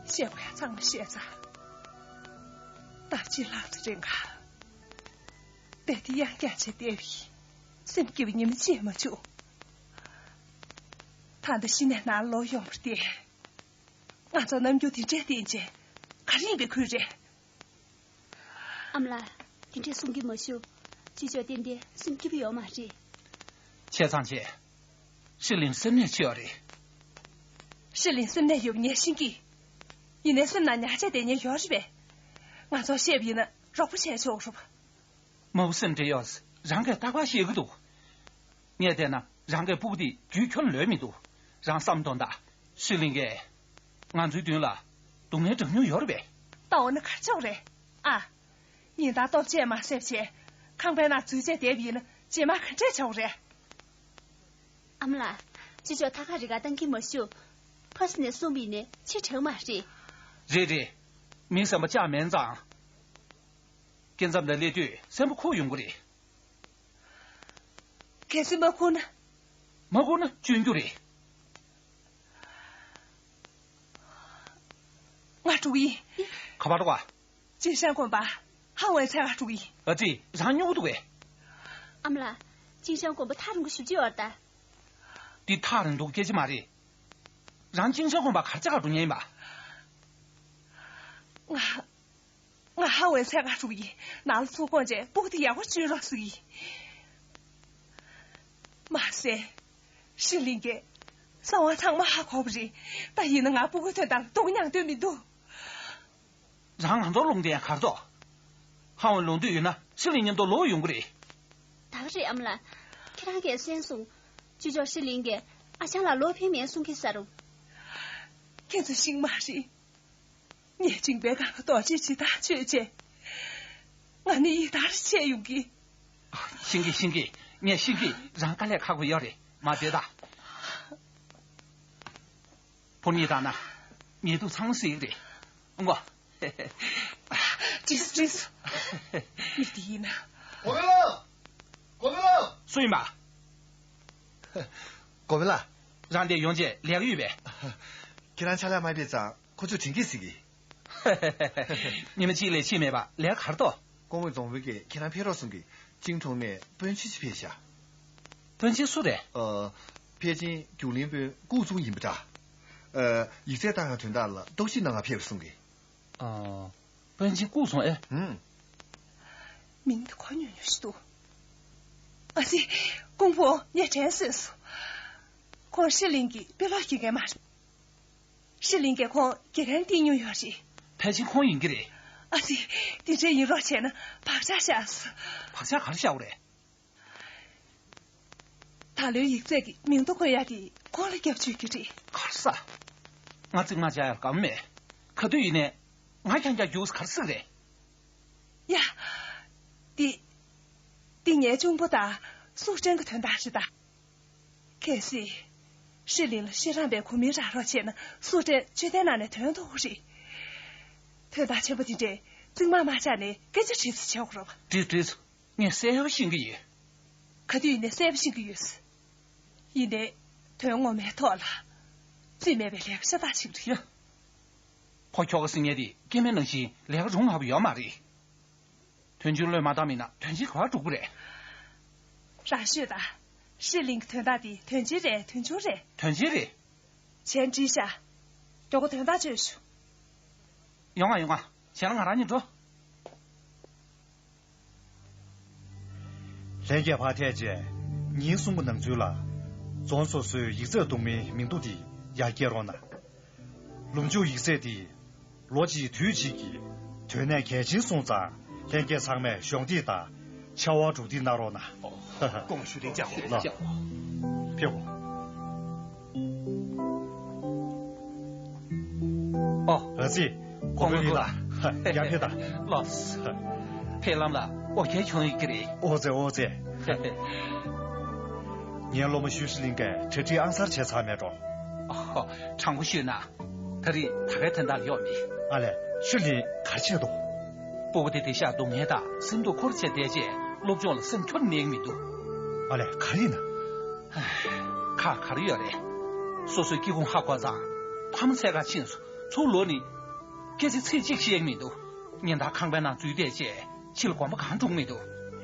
བཤད་དགོས་ཡ་ཚང་མ་བཤད་ཚར། ད་ཅི་ལྷག་ཙམ་རིང་ག་དཔེ་དེ་ཡང་བསྐྱར་བྱས་བལྟས་པ་ཡིན། སེམས་སྐྱིད་པ་ཉི་མ་གཅིག་མ་བྱུང་། ད་ལྟ་གཞི་ནས་ནང་ལོག་ཡོང་བ་དེ། ང་ཚོ་རྣམ་འགྱུར་དེ་འདྲས་བསྟན་བྱས་ག་རེ་ཡིན་པའི་ཁུལ་རེད། ཨ་མ་ལགས། དེ་འདྲས་གསུང་གི་མ་བཞུགས། ཅི་ཅང་ཏན་ཏན་སེམས་སྐྱིད་པོ་ཡོད་མ་རེད། བྱས་ཙང་བྱས། ཧྲི་ལིན་སེམས་ནད་ཅིག་ཡོད་རེད། ཧྲི་ལིན་སེམས་ནད་ཡོད་པ་ངས་ཤེས་ཀྱི། ཡིན་ནའི་སེམས་ནང་ཉར་ཆ་དེ་ཉན་ཡོད་རེད་པས། ང་ཚོར་བཤད་པ་ཡིན་ན་རོགས་པ་བྱས་ཆོག་རུང་། མ་བུ་སེམས་ཁྲལ་ཡོད། རང་གིས་རྟག་པར་བཤད་ཀྱི་འདུག་ངས་བལྟས་ན་རང་གིས་སྤུ་གུ་དེ་རྒྱུད་ཁྱོན་ལོན་མི་འདུག་རང་བསམ་དོན་དང་། ཧྲི་ལིན་གྱིས་ང་ཚོའི་མདུན་ལ་སྡུག་བསྔལ་དྲག་མྱོང་ཡོད་རེད་པས། ད་འོ་ན་ག་ཆོག་རེད་ཨ། ཉིན་ལྟར་ལྟོ་ཆས་མ་བཟས་བྱས་ཁང་པའི་ནང་འཛུལ་བྱས་བསྡད་པ་ཡིན་ན་རྗེས་མ་ག་འདྲས་བྱ་དགོས་རེད། ཨ་མ་ལགས། ཅི་ཅང་ཐག་ཁ་རི་ག་བཏང་གི་མ་བཞུགས། ཕར་ནས་གསུངས་པ་ཡིན་ནའི་ཆེ་དྲགས་མ་རེད། རེད་རེད། མི་བསམ་པ་ཅང་མིན་ཙང་། སྐྱེ་མཚམས་ལ་སླེབས་དུས་སེམས་པ་ཁུག་ཡོང་གི་རེད། གལ་སྲིད་མ་ཁུག་ན། མ་ཁུག་ན་སྐྱོན་རྒྱུ་རེད། ང་འགྲོ་གི་ཡིན། ག་པར་འགྲོ་ག་ཅིན་ཤང་དགོན་པ་ཧང་ཝེ་ཚའི་ང་འགྲོ་གི་ཡིན། ཨ་ཙི། རང་སྨྱོ་གི་འདུག་གས། ཨ་མ་ལགས། ཅིན་ཤང་དགོན་པ་ཐག་རིང་པོ་ཞེ་པོ་ཅིག་ཡོད་རེད་ད། འདི་ཐག་རིང་འདུག་སྐད་ཆ་མ་རེད། རང་ཅིན་ཤང་དགོན་པ་ག་རེ་བྱེད་ག་འགྲོ་མཁན་ཡིན་པ། ང་། ང་ཧང་ཝེ་ཚའི་ང་འགྲོ་གི་ཡིན། ནང་ལ་ཚུར་འོང་རྗེས་སྤུ་གུ་དེ་ཡག་པོ་བྱུང་རོགས་ཟེར་གི་ཡིན། མ་ཟད། ཧྲི་ལིན་གྱིས་གསང་བ་ཚང་མ་ཧ་གོ་བ་རེད། ད་ཡིན་ན་ང་སྤུ་གུའི་དོན་དག་ལ་སྡུག་མྱངས་འདོད་མི་འདུག་རང་ང་ཚོར་སློང་དེ་ཡང་ག་རེ་ཚོགས། ཧ་འོང་ལོང་འདོད་ཡོད་ན་ཧྲི་ལིན་མཉམ་དུ་ལོག་ཡོང་གི་རེད། ད་ག་རེད་ཨ་མ་ལགས། ཁྱེད་རང་གིས་གསན་སོང་། ཅི་ཅོག་ཧྲི་ལིན་གྱིས་ཨ་ཅག་ལ་ལོག་ཕེབས་མེད་གསུང་གི་ས་རུ། ཁྱེད་ཚོས་ཤེས་མ་རེད། ངས་མཇིང་པའི་སྒང་ལ་རྡོ་རྗེ་ཇི་ལྟར་བྱས་རྗེས། ང་ནི་ཡི་དྭགས་རེ་ཆགས་ཡོང་གི། ཤེས་ཀྱི་ཤེས་ཀྱི། ངས་ཤེས་ཀྱི། རང་དཀའ་ལས་ཁག་པོ་ཡོད་རེད། མ་སྡོད་ད། ཕོ་གཉིས་དང་ན། ཉེ་དུ་ཚང་མ་སྲིད་རེད། ཨང་གོ། ཏིས་ཏིས། མི་དེ་ཡིན་ན། གོ་མེ་ལ། གོ་མེ་ལ། སུ་ཡིན་པ། གོ་མེ་ལ། རང་དེ་ཡོང་རྗེས་ལས་ཀ་ཡོད་པས། ཁྱེད་རང་ཕྱག་ལས་མ་ཕེབས་ཙང་ཁོ་ཚོས་དྲན་གྱི་ཟིག་གི། ཉི་མ་གཅིག་ལས་ཕྱིན་མེད་པ་ལས་ཀ་གར་ཏོ། ཀོང་བོ་རྫོང་དཔོན་གྱིས་ཁྱེད་རང་ཕེབས་རོགས་གསུང་གི། ཅིང་གྲོང་ནས་དཔོན་ཆེན་ཅིག་ཕེབས་ཤག་དཔོན་ཆེན་སུ་རེད། ཨ། ཕལ་ཆེར་རྒྱུགས་ལེན་དཔོན་ཀུའུ་ཙུང་ཡིན་པ་འདྲ། ཨ། ཡིག་ཚད་བཏང་ཡག་དོན་དག་ལ་རྟོག་ཞིབ་གནང་ག་ཕེབས་རེད་གསུང་གི། ཨ། དཔོན་ཆེན་ཀུའུ་ཙུང་ཨེ། ཧུམ། མིང་དེ་གོ་མྱོང་མྱོང་ཞིག་འདུག་ཨ་ཙི། ཀོང་བོ་ངས་དྲན་སོས་སོང་། ཁོང་ཧྲི་ལིན་གྱི་དཔེ་ཀློག་དགེ་རྒན་མ་རེད། ཧྲི་ལིན་གྱིས་ཁོང་དགེ་རྒན་བསྟེན་མྱོང་ཡོད་རེད། ཕལ་ཆེར་ཁོང་ཡིན་གྱི་རེད། ཨ་ཙི། དེ་འདྲ་ཡིན་རོགས་བྱས་ན་བག་ཆགས་བཞག་སོང་། བག་ཆགས་ག་རེ་བཞག་པ་རེད། ད་ལོའི་ཡིག་ཚད་ཀྱི་མིང་ཐོ་འགོད་ཡག་དེ་ཁོང་ལ་རྒྱབ་བཅོལ་གྱི་རེད། གར་ས། ང་ཚིག་མ་བྱ་ཡར་གམ་མེད། ག་དུས་ཡིན་ནས་ང་རྐྱང་རྐྱང་རྒྱུགས་གར་སྲིད་རེད། ཡ། འདི། འདི་ངའི་གཅུང་པོ་དང་སུ་ཀྲེན་གྱི་དོན་དག་རེད་ད། གལ་སྲིད། ཧྲི་ལིན་ལ་ཤེས་རམས་པའི་གོ་མིང་རག་རོགས་བྱས་ན་སུ་ཀྲེན་ཆོས་དད་ནང་ནས་དོན་རྟོགས་རེད། དོན་དག་ཆེན་པོ་འདི་འདྲས་གཙིགས་མ་མ་བཞག་ནས་སྐད་ཆ་དྲིས་ཚེ་བྱེད་དགོས་རེད་པ། དྲིས་དྲིས། ངས་གསལ་པོ་ཤེས་ཀྱི་ཡོད། ག་དུས་ནས་གསལ་པོ་ཤེས་ཀྱི་ཡོད། ཡིན་ནའི། དོན་ངོ་མའི་ཐོག་ལ། རྩིས་མེད་པའི་ལས་ཀ་ཤ་སྟག་ཞིག་རེད། ཡ། ཁོ་ཁྱོ་ག་ཟེར་མཁན་དེ་སྐྱེ་དམན་ནང་བཞིན་ལས་ཀ་རུང་ཧ་པོ་ཡོད་མ་རེད། དོན་ཆུང་བློས་མ་བཏང་མིན་ན་དོན་ཆེན་ག་པར་འགྲོ་གི་རེད། རང་ཤོད་དང་། ཧྲི་ལིན་གྱི་དོན་དག་དེ་དོན་ཆེན་རེད་དོན་ཆུང་རེད། དོན་ཆེན་རེད། གཞན་འདྲི་ཤག་མགྱོགས་པོ་དོན་དག་བརྗོད་ཤོག་ཡོང་ང་ཡོང་ང་། བྱས་ན་ང་རང་གཉིས་འགྲོ། ལྷན་རྒྱས་ཕར་ཐད་རྗེས། ཉིན་གསུམ་གྱི་ནང་ཚུད་ལ། རྫོང་སོ་སོའི་ཡིག་ཚད་རྡུང་མའི་མིང་ཐོ་དེ་ཡར་སྐྱེལ་རོགས་གནང་། ལུམ་ཅུའུ་ཡིག་ཚད་དེ། ལོ་གཅིག་དུས་གཅིག་གི་དོན་གནད་གལ་ཆེན་སོང་ཙང་ལྷན་རྒྱས་ཚང་མས་གཞོགས་འདེགས་དང་། ཕྱར་བ་གྲུ་འདེགས་གནང་རོགས་གནང་། ཨོ། ཀོང་ཞུ་ལིན་ཅང་ཧོ། ལགས། ཕེབས་དགོས། ཨོ། ཨ་ཙི། གོང་མ་ལགས། ཡར་ཕེབས་དང་། ལགས། ཕེབས་ལམ་ལ་འོ་བརྒྱལ་བྱུང་ཡོད་ཀྱི་རེད། ཨོ་ཙེ་ཨོ་ཙེ། ངའི་སློབ་མ་ཞུས་ཧྲི་ལིན་གྱིས་གྲ་སྒྲིག་ཨང་གསར་བྱས་ཚར་མེད་འགྲོ། ཨོ། དྲང་པོ་ཤོད་ན། ད་རེས་ད་གའི་དོན་དག་ཡོད་མེད། ཨ་ལས། ཧྲི་ལིན་ག་རེ་བྱས་འདུག་སྤུ་གུ་དེ་བདེ་ཤག་སྡུག་བསྔལ་དང་སེམས་སྡུག་འཁོར་བྱས་བསྡད་རྗེས་སློབ་སྦྱོང་ལ་སེམས་འཁྱོར་གནས་ཀྱི་མི་འདུག་ཨ་ལས། ག་རེ་ཡིན་ན། ཁག་ག་རེ་ཡོད་རེད། སོ་སོའི་སྐྱེ་ཁུངས་ཧ་གོ་ཙང་ཕ་མ་འཚོལ་ག་ཕྱིན་སོང་། ཚུར་ལོག་ནས་སྐད་ཆ་ཚིག་གཅིག་བཤད་ཀྱི་མི་འདུག་ཉིན་ལྟར་ཁང་པའི་ནང་འཛུལ་བསྡད་རྗེས་ཕྱི་ལ་གོམ་པ་གང་འགྲོ་གི་མི་འདུག་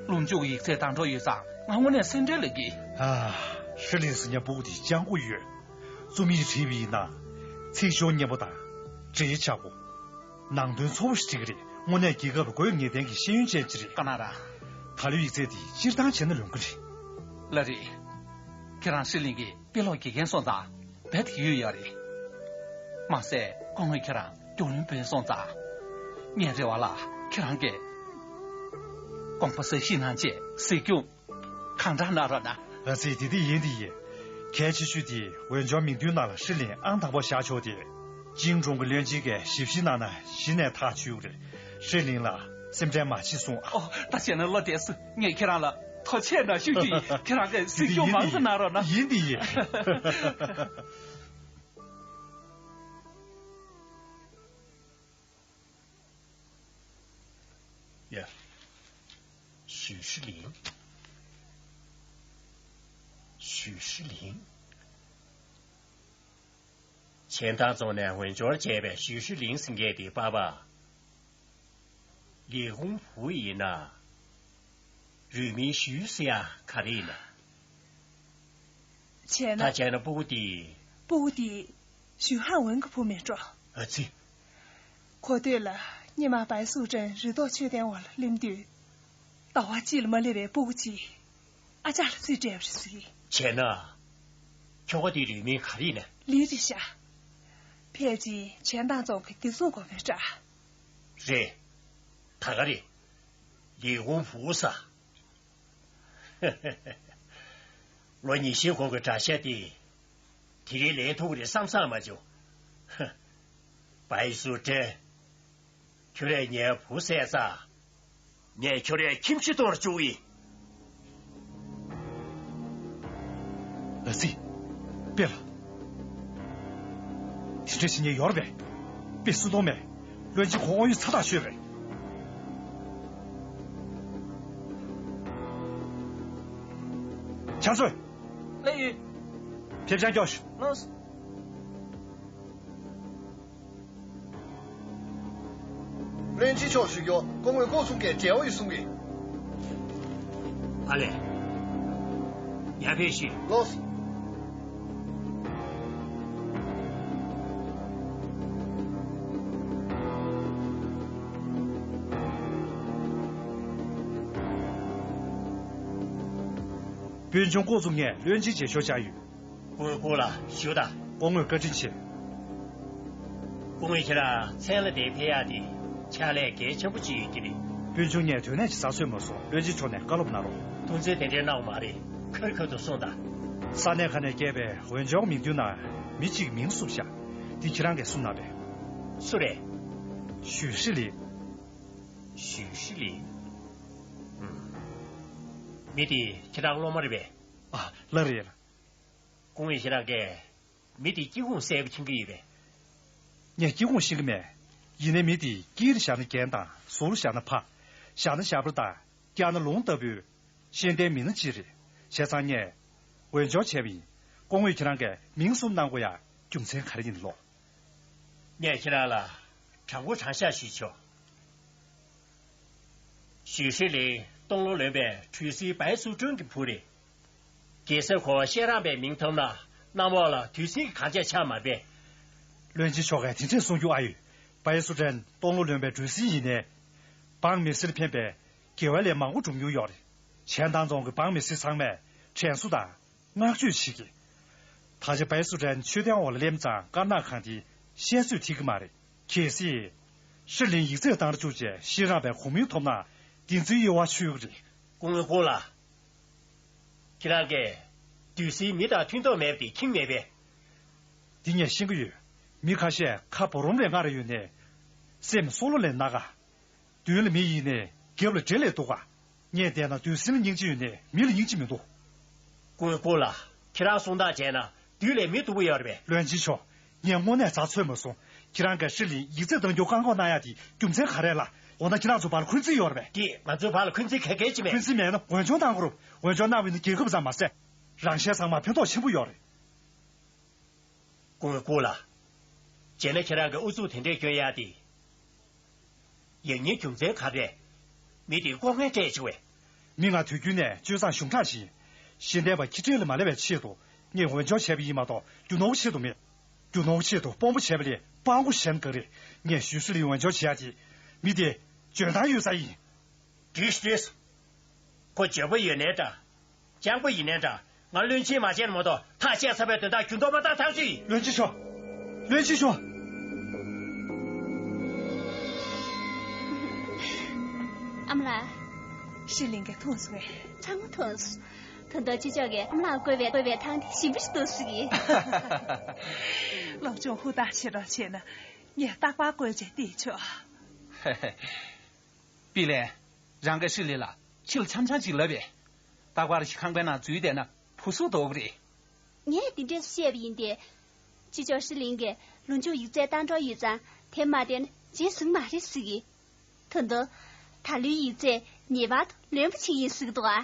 ལུམ་ཅུའུ་གི་ཡིག་ཚད་བཏང་འགྲོ་ཡོད་ཙང་ང་དངོས་གནས་སེམས་ཁྲལ་ལ་སྐྱེས། ཨ། ཧྲི་ལིན་ཟེར་མཁན་སྤུ་གུ་དེ་སྤྱང་པོ་ཡོད། རྩོམ་ཡིག་བྲིས་པ་ཡིན་ན། ཚིག་ཤོག་སྙན་པོ་དང་། འབྲེལ་ཆགས་པོ། ནང་དོན་འཚོ་བོ་ཞིག་བྲིས་ཀྱི་རེད། དངོས་གནས་རྒྱལ་ཁབ་དགོས་ངེས་ལྡན་གྱི་ཤེས་ཡོན་ཅན་ཅིག་རེད། ཀ་ན་ར། ད་ལོའི་ཡིག་ཚད་འདི་སྤྱིར་བཏང་བྱས་ན་ལོན་གྱི་རེད། ལགས་རེད། ཁྱེད་རང་ཧྲི་ལིན་གྱི་དཔེ་ཀློག་དགེ་རྒན་སོང་ཙང་རྦད་དེ་ཡོད་ཡོད་རེད། མ་ཟད་སྐུ་ངོ་ཁྱེད་རང་རྒྱུགས་ལེན་དཔོན་སོང་ཙང་། ངའི་རེ་བ་ལ་ཁྱེད་རང་གིས་དགོངས་པ་གསལ་བཤད་གནང་རྗེས་གཟིགས་སྐྱོང་། གང་དྲག་གནང་རོགས་གནང་། ཨ་ཙི། དེ་དེ་ཡིན་དེ་ཡིན། གལ་ཆེ་ཤོས་དེ་འོས་སྦྱོར་མིང་ཐོའི་ནང་ལ་ཧྲི་ལིན་ཨང་དང་པོ་བཞག་ཆོག་སྟེ། ཅིང་གྲོང་གི་བློན་ཆེན་གྱིས་ཞིབ་བཤེར་གནང་ན་གཞི་ནས་ཐག་ཆོད་རེད། ཧྲི་ལིན་ལ་སེམས་ཁྲལ་མ་བྱེད་གསུངས། ཨོ། ད་བྱས་ན་བློ་བདེ་སོང་། ངས་ཁྱེད་རང་ལ་ཐུགས་རྗེ་ཆེ་ཞུ་རྒྱུ་ཡིན། ཁྱེད་རང་གིས་གཟིགས་སྐྱོང་མང་ཙམ་གནང་རོགས་གནང་། ཡིན་དེ་ཡིན། ཡ། ཞུས་ཧྲི་ལིན། ཞུས་ཧྲི་ལིན། ཆན་ཐང་རྫོང་ནས་འོས་སྦྱོར་བྱས་པའི་ཞུས་ཧྲི་ལིན་ཟེར་མཁན་དེ་པ་ཕ། ལི་ཧུང་ཧྥུ་ཡིན་ན། རུས་མིང་ཞུས་ཟེར་ཡ་ག་རེ་ཡིན་ན། བྱས་ན། ད་བྱས་ན་སྤུ་གུ་དེ། སྤུ་གུ་དེ་ཞུས་ཧ་འོན་གྱི་བུ་མིན་འགྲོ། ཨ་ཙི། གོ་ཐོས་ལ་སྔོན་མ་བའི་སུའུ་ཀྲེན་རི་ཐོག་མཆོད་རྟེན་འོག་ལ་སླེབས་དུས། ཟླ་བ་གཅིག་ལས་མ་སླེབས་པའི་སྤུ་གུ་གཅིག་ཨ་ཅག་ལ་རྩིས་སྤྲད་པ་རེད་ཟེར་གི། བྱས་ན། ཁྱོ་ག་དེའི་རུས་མིང་ག་རེ་ཡིན་ན། ལི་རེད་ཤག་ཕལ་ཆེར་ཆན་ཐང་རྫོང་གི་བདེ་སྲུང་འགོ་དཔོན་འདྲ། རེད། ད་ག་རེད། ལས་ཁུངས་བུ་ས། ལོ་ཉི་ཤུའི་གོང་གི་གྲྭ་ཤག་དེ། དེ་རིང་ལེན་ཐུབ་ཀྱི་རེད་བསམ་བསམ་མ་བྱུང་། བའི་སུ་ཏྲེ། ཁྱོད་རས་ངའི་བུ་བསད་ཚར། ངས་ཁྱོད་རས་ཁྱིམ་གཞིས་གཏོང་བཅུག་ཡིན། ལ་སི། པེ་ལ། དེ་འདྲ་བྱེད་ཉེན་ཡོད་རེད་པས། པེ་སུ་གཏོང་མེད། བློན་ཆེན་ཁོང་དབང་ཡོད་ཚ་ཐག་ཆོད་རེད། ཆང་ཚོས། ལགས་ཡོད། ཕེབས་ཆང་སྐྱོགས་ཤོག་ལགས། བློན་ཆེན་མཆོག་ཞུ་རྒྱུ་སྐུ་ངོ་ལྐོག་ཚོང་གིས་འབྲེལ་བ་ཡོད་གསུང་གི། ཨ་ལས། ཡར་ཕེབས་ཤིག་ལགས། དཔོན་ཆུང་ལྐོག་ཚོང་ངས་བློན་ཆེན་མཇལ་ཞོར་བཅར་ཡོད། སྐུ་ངོ་ལགས་བཞུགས་དང་། སྐུ་ངོ་བཀའ་དྲིན་ཆེ། སྐུ་ངོ་ཁྱེད་རང་མཚན་ལ་དེ་ཕེབས་ཡག་དེ་ཕྱག་ལས་གལ་ཆེན་པོ་ཅིག་ཡོད་ཀྱི་རེད། དཔོན་ཆུང་ངས་དོན་གནད་ཅིག་གསར་འཚོལ་མ་སོང་། བློན་ཆེན་མཆོག་ནས་བཀའ་སློབ་གནང་རོགས། ཐུགས་འཚོལ་དེ་འདྲའི་གནང་བ་མ་རེད། ཁེར་ཁེར་དུ་གསུངས་དང་། ས་གནས་ཁག་ནས་བསྐྱལ་བའི་འོས་སྦྱོར་མིང་ཐོའི་ནང་མི་གཅིག་མིང་བསུབས་བཞག་འདི་ཁྱེད་རང་གིས་གསུངས་གནང་པས། སུ་རེད། ཞུས་ཧྲི་ལིན། ཞུས་ཧྲི་ལིན། ཨུམ། མི་དེ་ཁྱེད་རང་སློབ་མ་རེད་པས། ཨ། ལགས་རེད། སྐུ་ངོ་ཁྱེད་རང་གིས་མི་དེའི་སྐྱེ་ཁུངས་གསལ་པོ་མཁྱེན་གྱི་ཡོད་པས། ངས་སྐྱེ་ཁུངས་ཤེས་ཀྱི་མེད། ཡིན་ནའི་མི་དེ་དཀྱིལ་བཞག་ན་རྒྱན་དང་། ཟུར་བཞག་ན་ཕ། བཞག་ན་ཞབས་བྲོ་དང་། བཀྱག་ན་ལུང་ལྟ་བུའི་ཤེས་ལྡན་མི་སྣ་ཅིག་རེད། བྱས་ཙང་ངས་འོས་སྦྱོར་བྱས་པ་ཡིན། སྐུ་ངོ་ཁྱེད་རང་གིས་མིང་གསུམ་གནང་དགོས་ཡ་རྒྱུ་མཚན་ག་རེ་ཡིན་ལོ། ངས་ཁྱེད་རང་ལ་དྲང་པོ་དྲང་བཞག་ཞུས་ཆོག་ཞུས་ཧྲི་ལིན་སྟོང་ལོ་ལོན་པའི་གྲོས་གསེར་བའི་སུ་ཀྲུང་གི་བུ་རེད། གེ་སར་ཁོ་ཤེས་རམས་པའི་མིང་ཐོབ་ན་གནམ་འོག་ལ་དུས་ཟིང་གི་གངས་ཆག་ཆགས་མ་རེད། བློན་ཆེན་མཆོག་གིས་དེ་འདྲས་གསུང་རྒྱུ་ཨ་ཡོད། བའི་སུ་ཀྲུང་སྟོང་ལོ་ལོན་པའི་གྲོས་གསེར་ཡིན་ནའི། འབངས་མི་སེར་ཕན་པའི་དགེ་བའི་ལས་མང་པོ་བསྒྲུབས་མྱོང་ཡོད་རེད། ཆན་ཐང་རྫོང་གི་འབངས་མི་སེར་ཚང་མས་དྲན་གསོ་དང་བསྔགས་བརྗོད་བྱེད་ཀྱི། ད་ཆ་བའི་སུ་ཀྲུང་མཆོད་རྟེན་འོག་ལ་སླེབས་ཙང་དཀར་ནག་ཁང་དེ་བཤད་ཚོད་ཐིག་གི་མ་རེད། གལ་སྲིད། ཧྲི་ལིན་ཡིག་ཚད་བཏང་ར་བཅུག་བྱས་ཤེས་རམས་པའི་གོ་མིང་ཐོབ་ན་བདེན་ཚིག་གཡོ་བ་ཆོད་ཀྱི་རེད། སྐུ་ངོ་ལྐོག་ལགས། ཁྱེད་རང་གིས་དུས་ཟིང་མི་དང་མཐུན་ཐོག་མེད་པ་དེ་མཁྱེན་མེད་པས། འདི་ངས་ཤེས་ཀྱི་ཡོད། མི་ཁ་ཤས་ཁ་བུ་རམ་རེ་ང་རེ་ཡོད་ནའི། སེམས་སྲོག་ལོ་ལས་ན་ག་མདུན་ལ་མི་ཡིན་ནའི་རྒྱབ་ལ་འདྲེ་ལས་སྡུག་ག་ངས་བལྟས་ན་དུས་ཟིང་ལ་སྙིང་རྗེ་ཡོད་ནའི་མི་ལ་སྙིང་རྗེ་མི་འདུག་སྐུ་ངོ་ལྐོག་ལགས། ཁྱེད་རང་གསུང་སྟངས་བྱས་ན་དུས་ལས་མི་སྡུག་པོ་ཡོད་རེད་པས། བློན་ཆེན་མཆོག་ངས་དངོས་གནས་ཛ་འཚོལ་མ་སོང་། ཁྱེད་རང་གིས་ཧྲི་ལིན་ཡིག་ཚད་གཏང་རྒྱུ་བཀག་འགོག་གནང་ཡ་དེ་རྒྱུ་མཚན་ག་རེ་ལ། འོ་ན་ཁྱེད་རང་ཚོ་བར་ལ་འཁོན་འཛིན་ཡོད་རེད་པས། དེས་ང་ཚོའི་བར་ལ་འཁོན་འཛིན་ག་གེ་ཅི་མེད། འཁོན་འཛིན་མེད་ན་འོས་སྦྱོར་གཏང་དགོས་རེད། འོས་སྦྱོར་གནང་བ་ཡིན་ན་རྒྱལ་ཁབ་ཙམ་མ་ཟད། རང་གཞན་ཚང་མར་ཕན་ཐོགས་ཆེན་པོ་ཡོད་རེད། སྐུ་ངོ་ལགས། བྱས་ན་ཁྱེད་རང་གིས་ཨུ་ཚུགས་དེ་འདྲས་སྐྱོན་ཡག་དེ། ཡག་ཉེས་རྒྱུ་མཚན་ག་རེ། མི་དེ་ལྐོག་རྔན་སྤྲད་བྱུང་བས། མི་ང་དུས་རྒྱུན་ནས་སྤྱོད་བཟང་གཞུང་དྲང་ཞིག་ཡིན། ཤེས་ལྡན་པ་ཁྱི་ཁྲིད་ལ་མ་སླེབས་པའི་ཆེད་དུ་ངས་འོས་སྦྱོར་བྱས་པ་ཡིན་མ་གཏོགས་རྒྱུ་ནོར་ཆེད་དུ་མེད། རྒྱུ་ནོར་ཆེད་དུ་དཔང་པོ་བྱས་པ་ལས་སྤྲང་པོ་གཞན་གང་རེད། ངས་ཞུས་ཧྲི་ལིན་འོས་སྦྱོར་བྱེད་ཡག་དེ། མི་དེ་འཇོན་ཐང་ཡོད་ས་ཡིན། བྲིས་བྲིས། ཁོ་འཇོན་པོ་ཡོད་ནའི་འདྲ། སྤྱང་པོ་ཡིན་ནའི་འདྲ། ང་བློན་ཆེན་མ་བྱས་ན་མ་གཏོགས་ཐག་བཅད་ཚར་བའི་དོན་དག་རྒྱུ་ནོར་མ་བཏང་ཐག་ཆོད་ཡིན། བློན་ཆེན་མཆོག་བློན་ཆེན་མཆོག་ཨ་མ་ལགས། ཧྲི་ལིན་གྱིས་འཐུང་སོང་ངས། ཚང་མ་འཐུང་སོང་། ད་དུང་ཅི་ལྕོགས་ཀྱིས་ཨ་མ་ལགས་བསྐོས་པའི་བསྐོས་པའི་ཐང་དེ་ཞིམ་པོ་ཞིག་འདུག་ཟེར་གྱིས། སློབ་སྦྱོང་ཧུར་ཐག་བྱེད་རོགས་བྱས་ན་ངས་རྟག་པར་བསྐོས་བྱས་བལྟས་ཆོག་པི་ལན། རང་གིས་ཧྲི་ལིན་ལ་ཕྱི་ལ་འཆམ་འཆམ་ཅིག་ལབ་པས། རྟག་པར་ཁང་པའི་ནང་འཛུལ་བསྡད་ན་བུ་སུ་འདོགས་ཀྱི་རེད། ངས་དེ་འདྲས་བཤད་པ་ཡིན་ཏེ། ཅི་ལྕོགས་ཧྲི་ལིན་གྱིས་ལུང་ཕྱོགས་ཡིག་ཚད་བཏང་གྲབས་ཡོད་ཙང་དེ་མ་བསྡད་ན་རྗེས་ཟིན་མ་རེད་ཟེར་གྱིས། ད་དུང་། ད་ལོའི་ཡིག་ཚད་ངེས་པར་དུ་ལོན་པོ་ཅིག་ཡིན་ཟེར་གྱི་འདུག་ཨ།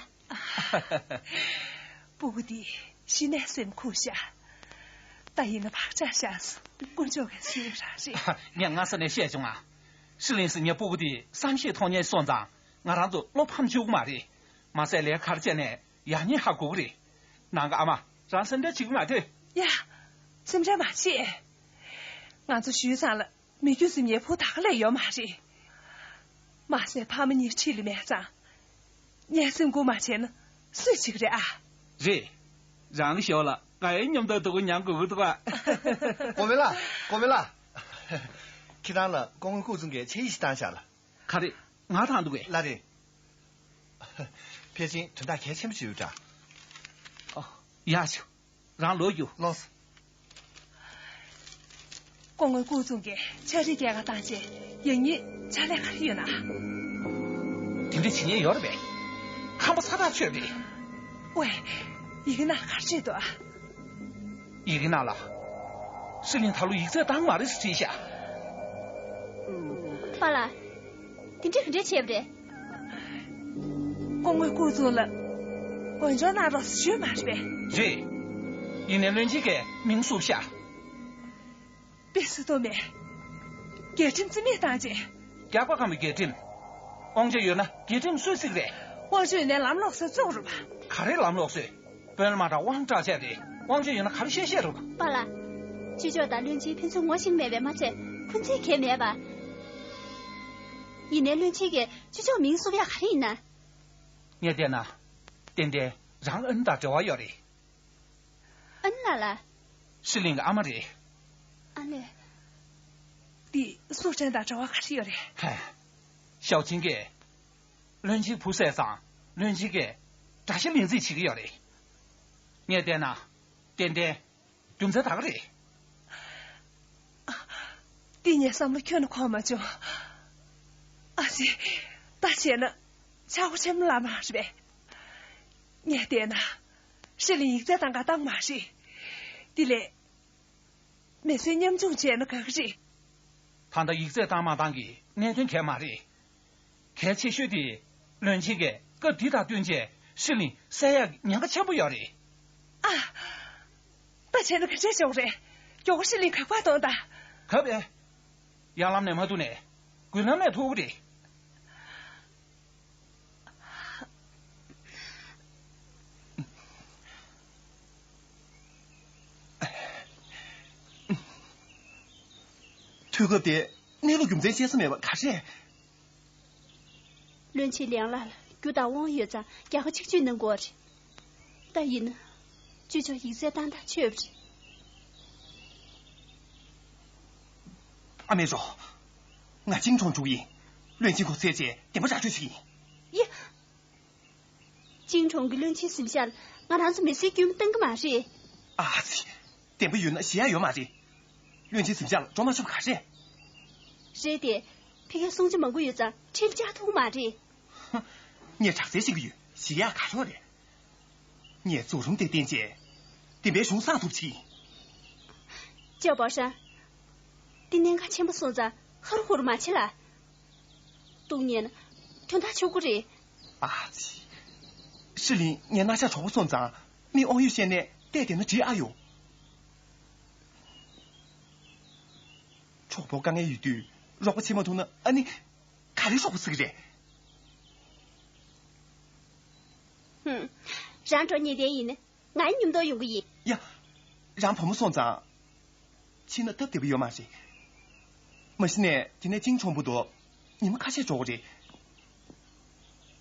སྤུ་གུ་འདི་གཞི་ནས་སེམས་ཁུག་ཤག་ད་ཡིན་ན་བག་ཆགས་བཞག་སོང་། དཀོན་མཆོག་གིས་གསོས་ར་རེད། ངས་སྔ་ས་ནས་བཤད་བྱུང་ང་། ཧྲི་ལིན་ཟེར་མཁན་སྤུ་གུ་དེ་བསམ་ཤེས་མཐོང་མཁན་སོང་ཙང་ང་རང་ཚོ་བློ་ཕམ་བཅུག་གི་མ་རེད། མ་ཟད་ལས་ཀ་ག་རེ་བྱས་ནའི་ཡག་ཉེས་ཧ་གོ་གི་རེད། ནང་གི་ཨ་མ་རང་སེམས་ཁྲལ་བྱེད་ཀྱི་མ་སྡོད། ཡ། སེམས་ཁྲལ་མ་བྱེད། ང་ཚོ་ཞུས་ཙང་ལ་མི་རྒྱུ་ཟིན་ཡའི་བུ་ད་ག་ལས་ཡོད་མ་རེད། མ་ཟད་ཕ་མ་གཉིས་འཁྲིས་ལ་མེད་ཙང་། ངས་སེམས་ཁུར་མ་བྱས་ན་སུས་བྱེད་ཀྱི་རེད་ཨ། རེད། རང་གི་ཞོར་ལ་ང་ཡི་མཉམ་དུ་སྡུག་གུ་མྱང་དགོས་ཀྱི་འདུག་ཨ། གོང་མའི་ལགས། གོང་མའི་ལགས། ཁྱེད་རང་ལ་སྐུ་ངོ་སྐུ་གསུམ་གྱིས་ཆེ་ཡིག་ཞིག་བཏང་བཞག་ལ། ག་རེ། ང་བཏང་འདུག་གས། ལགས་རེད། ཕལ་ཆེར་དོན་དག་གལ་ཆེན་པོ་ཞིག་ཡོད་འདྲ། ཨོ། ཡག་ཤོས། རང་ལོག་རྒྱུགས། ལོགས། སྐུ་ངོ་སྐུ་གཙུག་གིས་ཕྱག་བྲིས་རྒྱག་ག་བཏང་རྗེས་ཡང་སྙིང་ཕྱག་ལས་ག་རེ་ཡོད་ན། དེ་འདྲ་བྱེད་ཉེན་ཡོད་རེད་པས། ཁམས་པ་ཚ་ཐག་ཆོད་པས། ཝེ། ཡི་གེ་ནང་ག་རེ་བྲིས་འདུག་ཨ། ཡི་གེ་ནང་ལ། ཧྲི་ལིན་ད་ལོ་ཡིག་ཚད་བཏང་མ་རེད་ཟེར་བྲིས་ཤག་པཱ་ལགས། དེ་འདྲ་ག་འདྲ་བྱས་པ་རེད། སྐུ་ངོ་སྐུ་གཙུག་ལ་དགོངས་འཇོག་གནང་རོགས་ཞུས་མ་རེད་པས། རེད། ཡིན་ནའི་བློན་ཆེན་གྱིས་མིང་བསུབས་ཤག་དཔེ་སྲིད་དོ་མེད། རྒྱལ་ཁྲིམས་རྩིས་མེད་བཏང་རྗེས། རྒྱགས་པ་ཁམས་པའི་རྒྱལ་ཁྲིམས། དབང་ཆ་ཡོད་ན་རྒྱལ་ཁྲིམས་སུས་བརྩིགས་རེད། དབང་ཆ་ཡོད་ནའི་ལམ་ལོག་སོགས་བཙུགས་རུབ། ག་རེ་ལམ་ལོག་སོགས། དཔོན་ལ་མ་གྲགས་དབང་གྲགས་བྱས་ཏེ་དབང་ཆ་ཡོད་ན་ག་རེ་བཤད་བཤད་རུབ། པཱ་ལགས། ཅུས་ལྕོགས་དང་བློན་ཆེན་ཕན་ཚུན་ངོ་ཤེས་མེད་པས་མ་ཚད་འཁོན་འཛིན་གང་ཡང་མེད་པ། ཡིན་ནའི་བློན་ཆེན་གྱིས་ཅུས་ལྕོགས་མིང་བསུབ་ཡག་ག་རེ་ཡིན་ན། ངས་བལྟས་ན། ཏན་ཏན་རང་ཨ་ནེ་དང་འབྲེལ་བ་ཡོད་རེད། ཨ་ནེ་ལགས་ལ། ཧྲི་ལིན་གྱི་ཨ་མ་རེད། ཨ་ལས། འདི་སུ་ཅན་དང་འབྲེལ་བ་ག་རེ་ཡོད་རེད། ཧེ། ཞའོ་ཆིང་གིས། བློན་ཆེན་བུ་བསད་ཙང་བློན་ཆེན་གྱིས་དགྲ་ཤ་ལེན་རྩིས་བྱེད་ཀྱི་ཡོད་རེད། ངས་བལྟས་ན། ཏན་ཏན། རྒྱུ་མཚན་དག་རེད། འདི་ངས་བསམ་བློ་ཁྱོན་ནས་འཁོར་མ་བྱུང་། ཨ་ཙི། ད་བྱས་ན་ཆག་སྒོ་ཆེན་པོ་ལ་མ་རེད་པས། ངས་བལྟས་ན། ཧྲི་ལིན་ཡིག་ཚད་བཏང་ག་བཏང་མ་རེད། དེ་ལས། མི་ཚོས་མཉམ་ཆུང་བྱས་ན་དགའ་གི་རེད། ད་ལྟ་ཡིག་ཚད་བཏང་མ་བཏང་གི་གནད་དོན་གལ་མ་རེད། གལ་ཆེ་ཤོས་དེ། བློན་ཆེན་གྱིས་སྐབས་འདི་དང་བསྟུན་བྱས་ཧྲི་ལིན་བསད་ཡག་ཉེན་ཁ་ཆེན་པོ་ཡོད་རེད། ཨ། ད་བྱས་ན་ག་འདྲས་བྱུང་རེད། མགྱོགས་པོ་ཧྲི་ལིན་ག་པར་གཏོང་དང་། ག་པར། གཡར་ལམ་ནས་མ་ཐུག་ནས། དགུན་ལམ་ནས་ཐུག་གི་རེད། དུས་སྐབས་དེ་གནས་ལུགས་རྒྱུ་མཚན་བཤད་ས་མེད་པ་ག་རེ། བློན་ཆེན་ལིའང་ལགས་ལ་རྒྱུ་དང་དབང་ཡོད་ཙང་རྒྱལ་ཁ་ཆིག་ཆོད་གནང་དགོས་རེད། ད་ཡིན་ན། ཅུས་ལྕོགས་ཡིག་ཚད་བཏང་ཐག་ཆོད་པ་རེད། ཨ་མེ་རོ། ང་ཅིང་ཁྲོང་འགྲོ་གི་ཡིན། བློན་ཆེན་ཁོ་ཚེ་རྗེས་བདེན་པ་ར་སྤྲོད་བྱེད་ཀྱི་ཡིན། ཡ། ཅིང་ཁྲོང་གི་བློན་ཆེན་གཟིམ་ཤག་ལ་ང་རང་ཚོ་མི་སེར་རྒྱུས་མ་བཏང་གི་མ་རེད། ཨ་ཙི། བདེན་པ་ཡོད་ན་ཞེད་ཡ་ཡོད་མ་རེད། བློན་ཆེན་གཟིམ་ཤག་ལ་འགྲོ་མ་ཆོག་ག་རེད། རེད་དེ། ཕ་གིར་སྲུང་བྱ་མང་པོ་ཡོད་ཙང་ཁྲིམས་བཅག་ཐུབ་ཀྱི་མ་རེད། ཧ། ངས་དྲག་རྩལ་ཤེས་ཀྱི་ཡོད། ཞེད་ཡ་ག་རེ་རེད། ངས་རྫོགས་རིམ་དེ་བསྟན་རྗེས། བདེན་པའི་གཞུང་བསྲང་ཐུབ་ཅིག་ཅོ་པོ་ཧྲན། འདི་གནད་འགག་ཆེན་པོ་སོང་ཙང་ཧུར་ཧུར་མ་བྱེད་ལ། སྡུག་ཉེན། དོན་དག་ཆོག་གི་རེད། ཨ་ཙི། ཧྲི་ལིན་ངའི་རྣ་ཤག་གྲོགས་པོ་སོང་ཙང་མི་དབང་ཡོད་བཤད་ནས་བལྟས་བསྡད་ན་འགྲིག་ཨ་ཡོང་། གྲོགས་པོ་དཀའ་ངལ་ཡོད་དུས་རོགས་པ་བྱེད་མ་ཐུབ་ན་ཨ་ནི། ག་རེ་རོགས་པ་ཟེར་གི་རེད། ཧུམ། རང་འགྲོ་ཉེ་ལྡན་ཡིན་ན་ང་ཡི་མཉམ་དུ་ཡོང་གི་ཡིན། ཡ། རང་བུ་མོ་སོང་ཙང་། ཕྱིན་ན་སྟབས་བདེ་པོ་ཡོད་མ་རེད། མ་གཞི་ནས་དེ་ནས་ཅིང་ཁྲོང་པོ་དོ། ཉི་མ་ཁ་ཤས་འགྲོ་གི་རེད།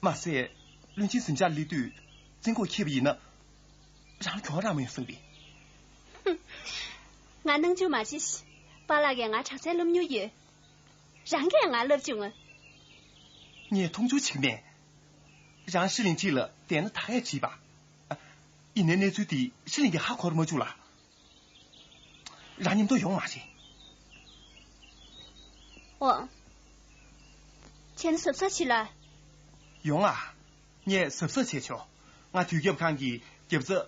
མ་ཟད་བློན་ཆེན་གཟིམ་ཤག་སླེབས་དུས་བཙོན་གོག་འཁྱེར་བ་ཡིན་ན། རང་གྱོང་རག་མ་ཡོང་བསམ་པས། ཧུམ། ང་སྣང་ཆུང་མ་བྱེད། པཱ་ལགས་ཀྱིས་ང་དྲག་རྩལ་སློབ་མྱོང་ཡོད། རང་གིས་ང་བསླབ་བྱུང་ངོ་། ངས་མཐོང་ཆུང་བྱེད་ཀྱི་མེད། རང་ཧྲི་ལིན་འཁྲིས་ལ་བསྡད་ན་ད་ཡས་བྲིས་པ། ཨ། ཡིན་ནའི་གནས་ཚུལ་དེ་ཧྲི་ལིན་གྱིས་ཧ་གོ་རུ་མ་བཅུག་ལ། རང་མཉམ་དུ་ཡོང་མ་རེད། ཨོ། ཁྱེད་གཟབ་གཟབ་བྱེད་ལ། ཡོང་ཨ། ངས་གཟབ་གཟབ་བྱས་ཆོག་ང་དུས་རྒྱབ་ཁང་གི་རྒྱབ་རྩ།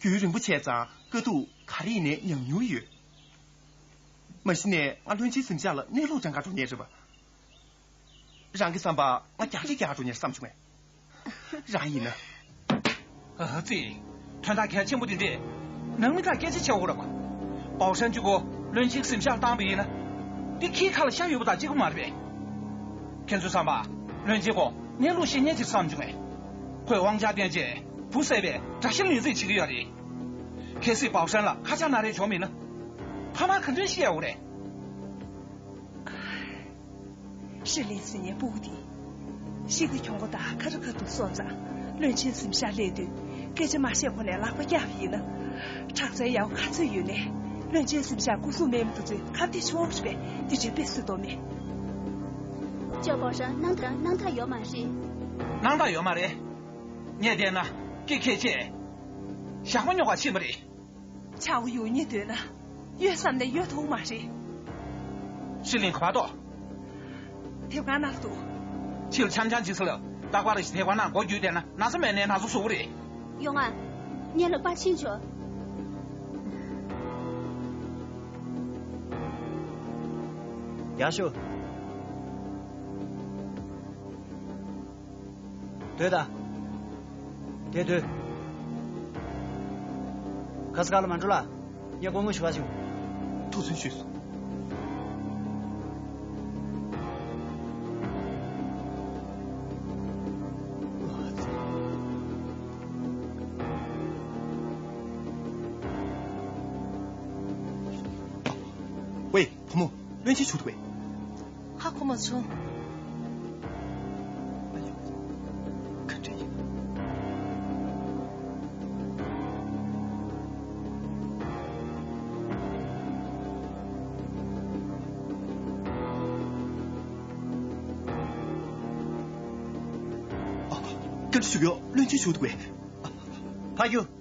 རྒྱུན་རིང་པོ་བྱས་ཙང་དཀའ་སྡུག་ག་རེ་ཡིན་ནའི་མྱངས་མྱོང་ཡོད། མ་གཞི་ནས་ང་བློན་ཆེན་གཟིམ་ཤག་ལ་གནས་ལུགས་དྲན་ག་འགྲོ་མཁན་རེད་པ། རང་གི་བསམ་པ་ང་རྒྱག་རེས་རྒྱག་འགྲོ་མཁན་བསམ་བྱུང་ངས། རང་ཡིན་ན། ཨ་ཙི། དོན་དག་གལ་ཆེན་པོ་འདི་འདྲས། ནང་མི་ཁ་སྐད་ཆ་བྱེད་འོ་ར་པ། པའོ་ཧྲན་གཅིག་པོ་བློན་ཆེན་གཟིམ་ཤག་བཏང་པ་ཡིན་ན། འདི་ཁྱིའི་ཁ་ལ་ཤ་ཡོད་པ་དང་གཅིག་པ་མ་རེད་པས། ཁྱེད་ཚོའི་བསམ་པ། བློན་ཆེན་ཁོ་གནས་ལུགས་ཤེས་མཁན་ཅིག་བསམ་བྱུང་ངས། ཁོས་དབང་ཆ་བསྟན་རྗེས་བུ་བསད་པའི་དགྲ་ཤ་ལེན་རྩིས་བྱེད་ཀྱི་ཡོད་རེད། གལ་སྲིད་པའོ་ཧྲན་ལ་ཁ་ཆག་སྣ་རལ་བྱུང་མིན་ན། ཕ་མ་ག་འདྲས་ཤི་ཡ་འོ་རེད། ཧྲི་ལིན་ཟེར་མཁན་སྤུ་གུ་དེ། གཤིས་ཀ་གྱོང་པོ་དང་ཁ་རི་ཁ་ཐུག་སོང་ཙང་བློན་ཆེན་གཟིམ་ཤག་སླེབས་དུས་སྐད་ཆ་མ་བཤད་གོང་ནས་ལག་པ་བཀྱགས་པ་ཡིན་ན། དྲག་རྩལ་ཡག་པོ་ག་ཚོད་ཡོད་ནའི་བློན་ཆེན་གཟིམ་ཤག་སྐུ་སྲུང་མེད་མི་དེ་ཚོས་ཁ་གཏད་ཆོག་གི་རེད་པས། འདི་འདྲའི་དཔེ་སྲིད་དོ་མེད། ཅོ་པོ་ཧྲན་སྣང་དག་སྣང་དག་ཡོད་མ་རེད། སྣང་དག་ཡོད་མ་རེད། ངས་བལྟས་ན་སྐེ་ཁེ་བཅད། ཞག་མ་རྙོག་པ་ཕྱིན་པ་རེད། ཆག་སྒོ་ཡོད་ཉེ་འདོད་ན་གཡོལ་བསམ་ནས་གཡོལ་ཐུབ་མ་རེད། ཧྲི་ལིན་ག་པར་ཐོག་དེབ་ཁང་ནང་འདུག་ཕྱིར་འཆམ་འཆམ་ཅིག་ཟེར་ལ། རྟག་པར་ཞིག་དེབ་ཁང་ནང་སྒོ་བརྒྱུད་བསྡད་ན་ན་ཚ་མེད་ནའི་ན་ཚ་བཟོ་གི་རེད། ཡོང་ང་། ངེད་ལ་པར་ཕྱིན་ཆོག་ཡག་ཤོས། སྡོད་ད། དེ་སྡོད། ཁ་ས་ཁ་ལ་མ་འགྲོ་ལ། ངས་སྐུ་ངོ་ཞུ་བ་བྱུང་། ཐུགས་སུན་ཞུས་སོང་། ཝེ། བུ་མོ། བློན་ཆེན་བྱུང་འདུག་པས། ཧ་གོ་མ་བྱུང་། ག་འདྲ་ཡིན། ཨ། བཀའ་འདྲི་ཞུ་གི་ཡོད། བློན་ཆེན་བྱུང་འདུག་པས། ཕ་ཡུལ།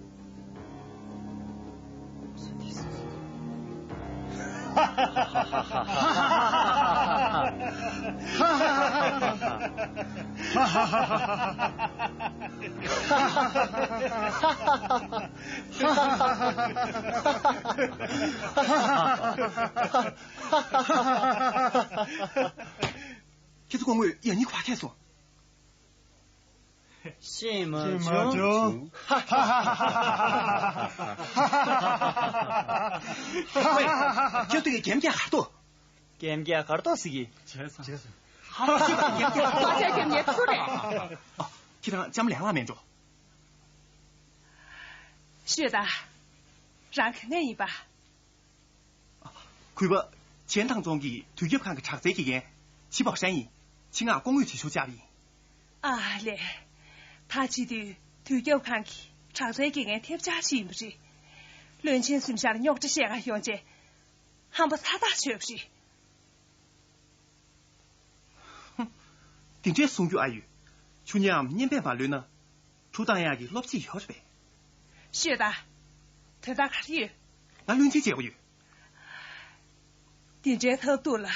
ཁྱེད་ཚོ་སྐུ་ངོ་ཡང་སྙིང་ཁུ་བ་ཁས་སོང་། ཤེས་མ་ཤེས་མ་བྱུང་། བྱུང་། ཁྱོད་ཚོ་གི་རྒྱན་རྒྱག་གར་ཏོ། རྒྱན་རྒྱག་གར་ཏོ་ཟིག་གི། བྱས་ཙང་། བྱས་ཙང་། ཧ་ལ་ཤི་ཁ་རྒྱན་རྒྱག་གར་ཏོ། ཁ་ཆེ་རྒྱན་རྒྱག་ཚུར་རེད། ཨ། ཁྱེད་རང་ལྕམ་ལེགས་ལགས་མེད་འགྲོ། ཤོད་ད། རང་ག་ནས་ཡིན་པ། གུས་པ། ཆེན་ཐང་རྫོང་གི་དུས་རྒྱབ་ཁང་གི་དྲག་རྩལ་དགེ་རྒན། ཆི་པའོ་ཧྲན་ཡིན། ཆེད་མངགས་སྐུ་ངོས་བྱེད་ཞོར་བཅར་བ་ཡིན། ཨ་ལས། ད་བྱེད་དུས་དུས་རྒྱབ་ཁང་གི་དྲག་རྩལ་དགེ་རྒན་ཐེབས་ཆག་ཞིག་ཡིན་པ་རེད། བློན་ཆེན་གཟིམ་ཤག་ལ་རྙོག་དྲ་བཤད་ག་ཡོང་རྗེས། ཧམ་པ་ཚ་ཐག་ཆོད་པ་རེད། དེ་འདྲས་གསུང་རྒྱུ་ཨ་ཡོད། ཆུ་ཉམས་གཉན་པས་མ་ལུས་ན། གྲུ་བཏང་ཡག་གི་སློབ་ཚིག་ཡོད་རེད་པས། ཤོད་ད། དོན་དག་ག་རེ་ཡོད། ང་བློན་ཆེན་མཇལ་དགོས་ཡོད། དེ་འདྲའི་ཐབས་སྡུག་ལ།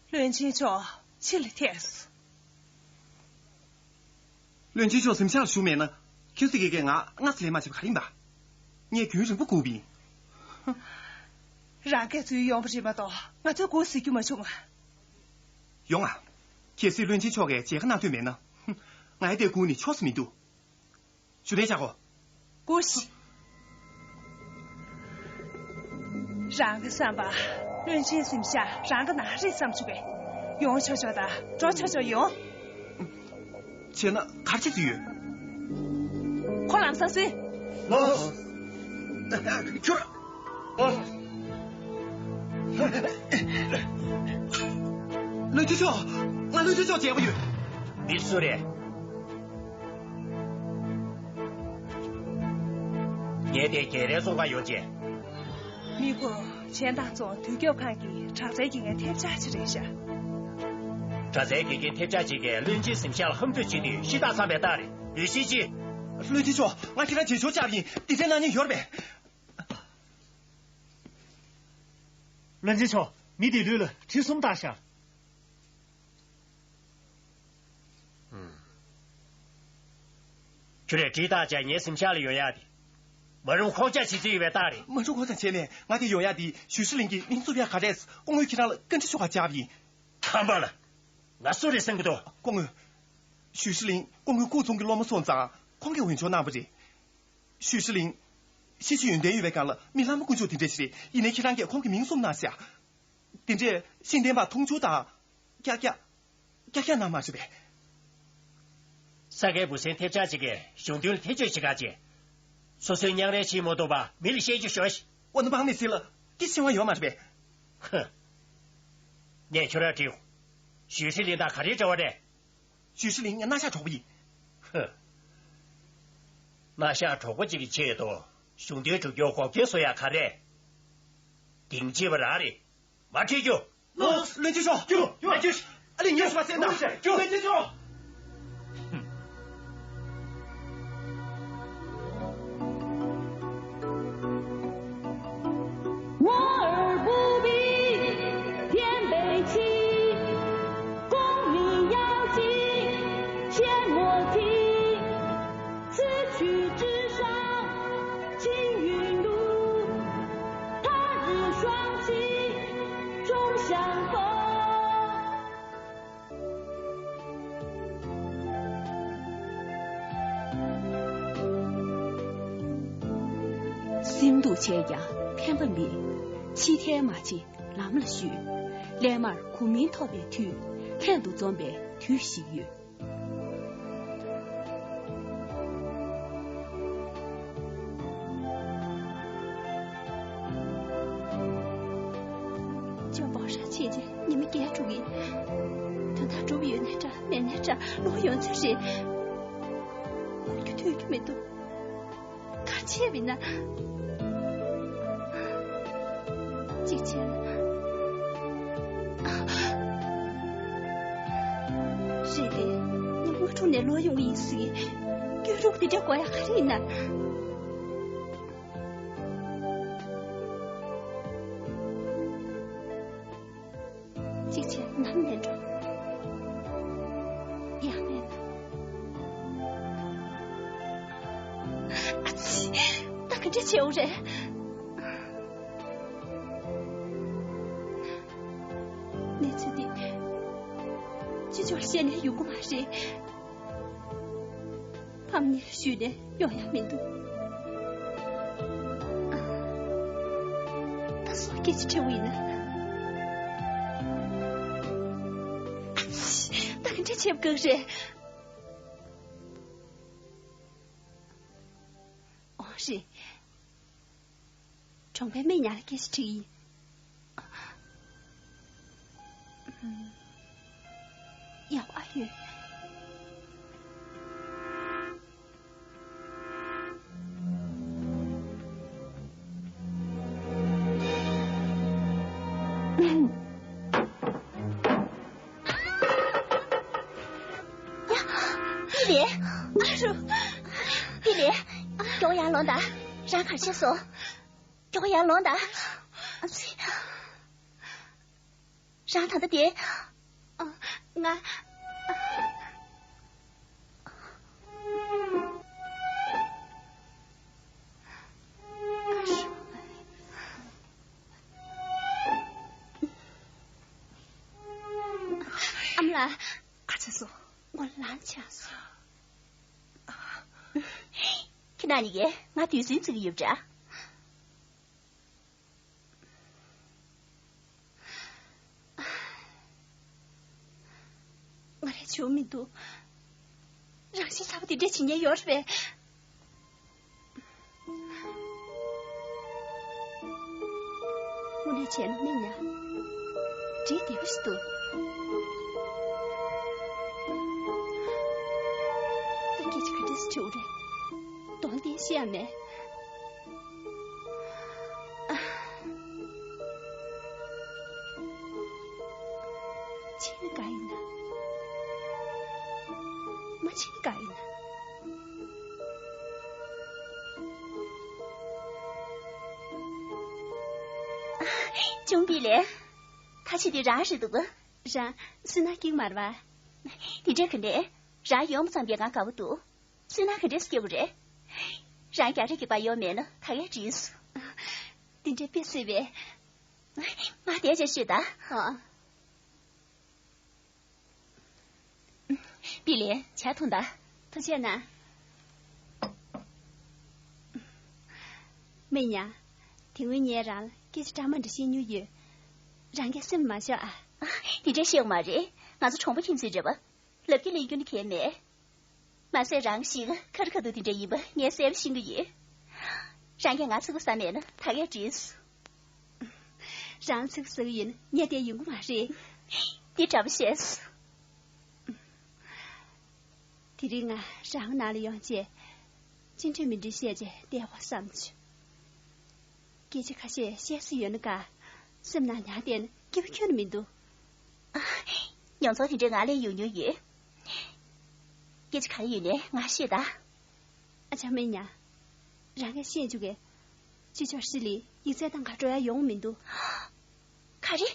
བློན་ཆེན་མཆོག་ཕྱི་ལ་ཐད་སོང་། བློན་ཆེན་མཆོག་གཟིམ་ཤག་ལ་བཞུགས་མེད་ན། ཁྱོད་ཚོ་གིས་ང་སྔ་ས་ལས་མ་བྱེད་པ་ག་རེ་ཡིན་པ། ངས་རྒྱུན་རིང་པོ་སྒུག་པ་ཡིན། རང་སྐད་ཚོས་ཡོང་བ་རེད་མ་གཏོགས་ང་ཚོས་སྒུག་ཟེར་རྒྱུ་མ་བྱུང་ང་། ཡོང་ང་། གལ་སྲིད་བློན་ཆེན་མཆོག་གིས་མཇལ་ཁ་གནང་འདོད་མེད་ན། ང་ཡི་དེ་སྒུག་ནས་ཆོག་ས་མི་འདུག་ཞུ་ལན་བཞག་གོ། སྒུག་ཤིག་རང་གི་བསམ་པ། བློན་ཆེན་གཟིམ་ཤག་རང་གི་ནང་རེད་བསམ་བྱུང་བས། ཡོང་ཆོག་ཆོག་དང་འགྲོ་ཆོག་ཆོག་ཡོང་། བྱས་ན་ག་རེ་བྱེད་རྩིས་ཡོད། ཁོ་ལམ་སང་སོན། ལོས། ཁྱོད། བློན་ཆེན་མཆོག་ང་བློན་ཆེན་མཆོག་མཇལ་དགོས་ཡོད། མི་སུ་རེད། ངས་དེ་རྒྱལ་རའི་ཙོང་ཁ་ཡོང་རྗེས། མི་ཁོ་ཆེན་ཐང་རྫོང་དུས་སྐྱོབ་ཁང་གི་དྲག་རྩལ་དགེ་རྒན་ཐེབས་ཆག་ཅིག་རེད་ཤག་དྲག་རྩལ་དགེ་རྒན་ཐེབས་ཆག་ཅིག་གིས་བློན་ཆེན་གཟིམ་ཤག་ལ་ཧམ་ཐུག་བྱེད་དུས་ཤི་སྟག་ཚང་བའི་རྟགས་རེད། ལུས་ཤེས་ཅི། བློན་ཆེན་མཆོག་ང་ཁྱེད་རང་མཇལ་ཞོར་བཅར་བ་ཡིན། འདི་འདྲའི་གནང་མཁན་ཡོད་རེད་པས། བློན་ཆེན་མཆོག་མི་དེ་ལུས་ལ་གྲི་གསུམ་བཏགས་ཤག་ཁྱོད་རས་གྲི་བཏགས་བྱས་ངའི་གཟིམ་ཤག་ལ་ཡོང་ཡག་དེ། མ་རུང་ཁོག་བཅག་བྱེད་རྩིས་ཡོད་པའི་རྟགས་རེད། མ་རུང་ཁོག་བཅག་བྱས་ནས་ང་དེ་ཡོང་ཡག་དེ་ཞུས་ཧྲི་ལིན་གྱི་མིང་བཙུགས་ཡག་ག་རེད། སྐུ་ངོས་ཁྱེད་རང་ལ་བཀའ་འདྲི་ཞུ་ག་བཅར་བ་ཡིན། དམ་པ་ལ། ང་སུ་རེད་བསམ་གྱི་འདུག་སྐུ་ངོ། ཞུས་ཧྲི་ལིན་སྐུ་ངོའི་སྐུ་ཚོང་གི་སློབ་མ་སོང་ཙང་ཁོང་གིས་འོས་སྦྱོར་གནང་བ་རེད། ཞུས་ཧྲི་ལིན། ཤེས་བྱ་ཡོན་ཏན་ཡོད་པའི་སྒང་ལ་མི་ལྷ་མོ་དཀོན་མཆོག་དེ་འདྲ་ཞིག་རེད། ཡིན་ནའི་ཁྱེད་རང་གིས་ཁོང་གི་མིང་གསུངས་གནང་ཤག་དེ་འདྲས་ཤེས་ལྡན་པ་མཐོང་ཆུང་དང་། ཀྱག་ཀྱག་ཀྱག་ཀྱག་གནང་མ་ཤེས་པས། ས་དགེ་བུ་སེང་ཐེབས་ཆག་ཅིག་གིས་གཞུང་དོན་ལ་ཐེ་བྱུས་བྱེད་ག་བྱེད། སོ་སོའི་མཉམ་རེད་བྱེད་མ་ཐུབ་པ་མི་ལ་བཤད་རྒྱུ་ཞོག་ཤིག་འོ་ན་དམག་མི་ཟིག་ལ་སྐད་ཆ་བྱེད་དབང་ཡོད་མ་རེད་པས། ཧ། ངས་ཁྱོད་ར་དྲིས། ཞུས་ཧྲི་ལིན་དང་ག་རེའི་འབྲེལ་བ་རེད། ཞུས་ཧྲི་ལིན་ངའི་སྣང་ཤག་གྲོགས་པོ་ཡིན། ཧ། སྣང་ཤག་གྲོགས་པོ་གཅིག་གི་ཆེད་དུ་གཞུང་དོན་སྒྲུབ་རྒྱུར་འགོག་རྐྱེན་བཟོ་ཡག་ག་རེ། གདེང་རྩ་བ་རང་རེད། མ་ཁྲིད་རྒྱུ། ལོས། བློན་ཆེན་མཆོག་རྒྱུགས། ཨ་ལས་ངས་སུ་མ་བསད་ན། རྒྱུགས། བློན་ཆེན་མཆོག་སེམས་སྡུག་བྱས་ཀྱང་ཕན་པ་མེད། ཕྱི་ཐལ་མ་བྱེད་ལམ་ལ་ཞུགས། སླད་མར་གོ་མིན་ཐོབ་པའི་དུས། ལྷན་དུ་འཛོམས་པའི་དུས་ཤིག་ཡོད། ཅོ་པོ་ཧྲ་བྱས་རྗེས་ཉི་མ་བརྒྱད་དྲུག་ཡིན། དོན་དག་འགྲུབ་ཡོད་ནའི་འདྲ་མེད་ནའི་འདྲ་ལོ་ཡོང་ཚོད་རེད། གོ་རྒྱུ་ཐོས་རྒྱུ་མི་འདུག་ག་བྱས་པ་ཡིན་ན། གཅིག་བྱས་ན། རེད་དེ། ཉིན་མོ་དྲུག་ནས་ལོག་ཡོང་གི་ཡིན་ཟེར་གྱི། སྐྱོ་རུག་དེ་འདྲ་དགོས་ཡ་ག་རེ་ཡིན་ན། གཅིག་བྱས་ནམ་ནས་འགྲོ། ཡང་མེད་ན། ཨ་ཙི། ད་ག་འདྲ་བྱེད་འོ་རེད། གནས་ཚུལ་འདི་ཅི་ལྕོགས་བཤད་ནས་ཡོང་གི་མ་རེད། ཕམ་ཉེས་ཞུས་ནས་ཡོང་ཡ་མི་འདུག་ད་སོ་སྐད་ཆ་དྲི་བ་ཡིན་ན། ཨ་ཙི། ད་ག་འདྲ་བྱེད་དགོས་རེད། ཨོ་རེད། གྲོང་པའི་སྨན་ཉར་སྐད་ཆ་དྲིས་ཡིན། ཡག་པོ་ཨ་ཡོད། པི་ལི། ཨ་རུ། པི་ལི། མགྱོགས་ཡར་ལོངས་དང་། རང་ག་རེ་བྱས་སོང་། མགྱོགས་ཡར་ལོངས་དང་། ཨ་ཙི། རང་ད་ལྟ་དེ། ཨ། ང་། ཨ་མ་ལགས། ག་ཚོད་སོང་། ངོ་ལངས་ཆགས་སོང་། ཁྱེད་རང་གཉིས་ཀས་ང་དུས་ཚོད་རྩི་གི་ཡོད་པ་འདྲ། ང་རེ་བྱུང་མི་འདུག་རང་བཞིན་གསར་པ་དེ་འདྲས་བྱེད་ཉེན་ཡོད་རེད་པས། དངོས་གནས་བྱས་ན་སྨན་ཉར་འགྲིག་བདེ་པོ་ཞིག་འདུག་ད་སྐད་ཆ་ག་འདྲས་སེ་བྱུང་རེད། གདོང་བསྟན་ཤེས་ཡ་མེད། ཕྱིན་ན་དགའ་ཡིན་ན། མ་ཕྱིན་ན་དགའ་ཡིན་ན། ཅུང་པི་ལེ། ད་ཆི་དེ་རང་རེད་འདུག་ག་རང་སུན་སྣང་སྐྱེ་གི་མ་རེད་པ། དེ་འདྲ་ག་འདྲས། རང་ཡོང་བ་ཙམ་གྱིས་ང་དགའ་པོ་འདུག་སུན་སྣང་ག་འདྲས་སྐྱེ་དགོས་རེད། རང་རྒྱག་རེས་ཀྱི་བ་ཡོད་མེད་ན་ད་གས་དྲིས། དེ་འདྲའི་དཔེ་སྲིད་པས། ང་དེ་ཅེས་ཤོད་ད། ཨ། པི་ལེ་ཇ་འཐུང་ད། ཐུགས་རྗེ་གནང་། སྨན་ཉར། དེ་སྔོན་ངས་རང་ལ་སྐད་ཆ་འདྲ་མི་འདྲ་བཤད་མྱོང་ཡོད། རང་གིས་སེམས་མ་ཤོར་ཨ། དེ་འདྲ་བཤད་དགོས་མ་རེད། ང་ཚོ་གྲོང་པ་ཁྱིམ་མཚེས་རེད་པ། ལབ་ཀྱི་ལེན་རྒྱུ་ནི་གལ་མེད། མ་ཟད་རང་གཤིས་ཀ་ཁ་རི་ཁ་ཐུག་དེ་འདྲ་ཡིན་པ་ངས་གསལ་པོ་ཤེས་ཀྱི་ཡོད། རང་གིས་ང་ཚིག་པ་ཟ་མེད་ན་ད་གས་འགྲིགས། རང་ཚིག་པ་ཟ་གི་ཡོད་ན་ངས་བསྡད་ཡོང་གི་མ་རེད། འདི་འདྲ་པོ་བཤད། དེ་རིང་ང་རང་ནང་ལ་ཡོང་རྗེས། སྤྱི་འཐུས་མི་འདྲི་བཤད་རྗེས་བསྡད་དགོས་བསམ་བྱུང་། སྐད་ཆ་ཁ་ཤས་བཤད་སྲོལ་ཡོད་ན་དགའ། སེམས་ནང་ཉར་བསྡད་ན་སྐྱིད་པོ་ཁྱོན་ནས་མི་འདུག་མྱོང་ཚོར་དེ་འདྲས་ང་ལ་ཡོང་མྱོང་ཡོད། སྐད་ཆ་ག་རེ་ཡོད་ནའི་ང་ཤོད་ད། ཨ་ཅག་སྨན་ཉར། རང་གིས་བཤད་བཅུག་གས། ཅི་ལྕོགས་ཧྲི་ལི་ཡིག་ཚད་བཏང་ག་འགྲོ་ཡ་ཡོང་མི་འདུག་ག་རེ།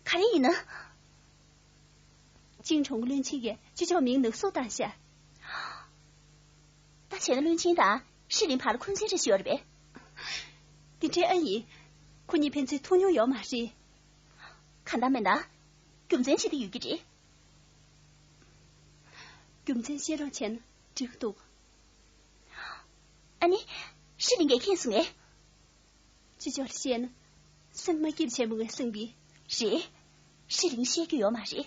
ག་རེ་ཡིན་ན། ཅིང་གྲོང་གི་བློན་ཆེན་གྱིས་ཅི་ལྕོགས་མིང་ནག་བསུབ་བཏང་ཤག་ད་བྱས་ན་བློན་ཆེན་དང་ཧྲི་ལིན་བར་ལ་འཁོན་འཛིན་རེ་ཞིག་ཡོད་རེད་པས། དེ་འདྲའི་ཨ་ཡིན། ཁོ་གཉིས་ཕན་ཚུན་ཐུག་མྱོང་ཡོད་མ་རེད། གང་ལྟར་མིན་ན། རྒྱུ་མཚན་ཅི་འདྲ་ཡོད་ཀྱི་རེད། རྒྱུ་མཚན་བཤད་རོགས་བྱས་ན་འགྲིག་གི་འདུག་ཨ་ནི། ཧྲི་ལིང་གིས་མཁྱེན་སོང་ངས། ཅི་ལྕོགས་བཤད་ན། སེམས་མ་སྐྱིད་བྱས་མོ་ངས་སེམས་པའི། རེད། ཧྲི་ལིང་བཤད་རྒྱུ་ཡོད་མ་རེད།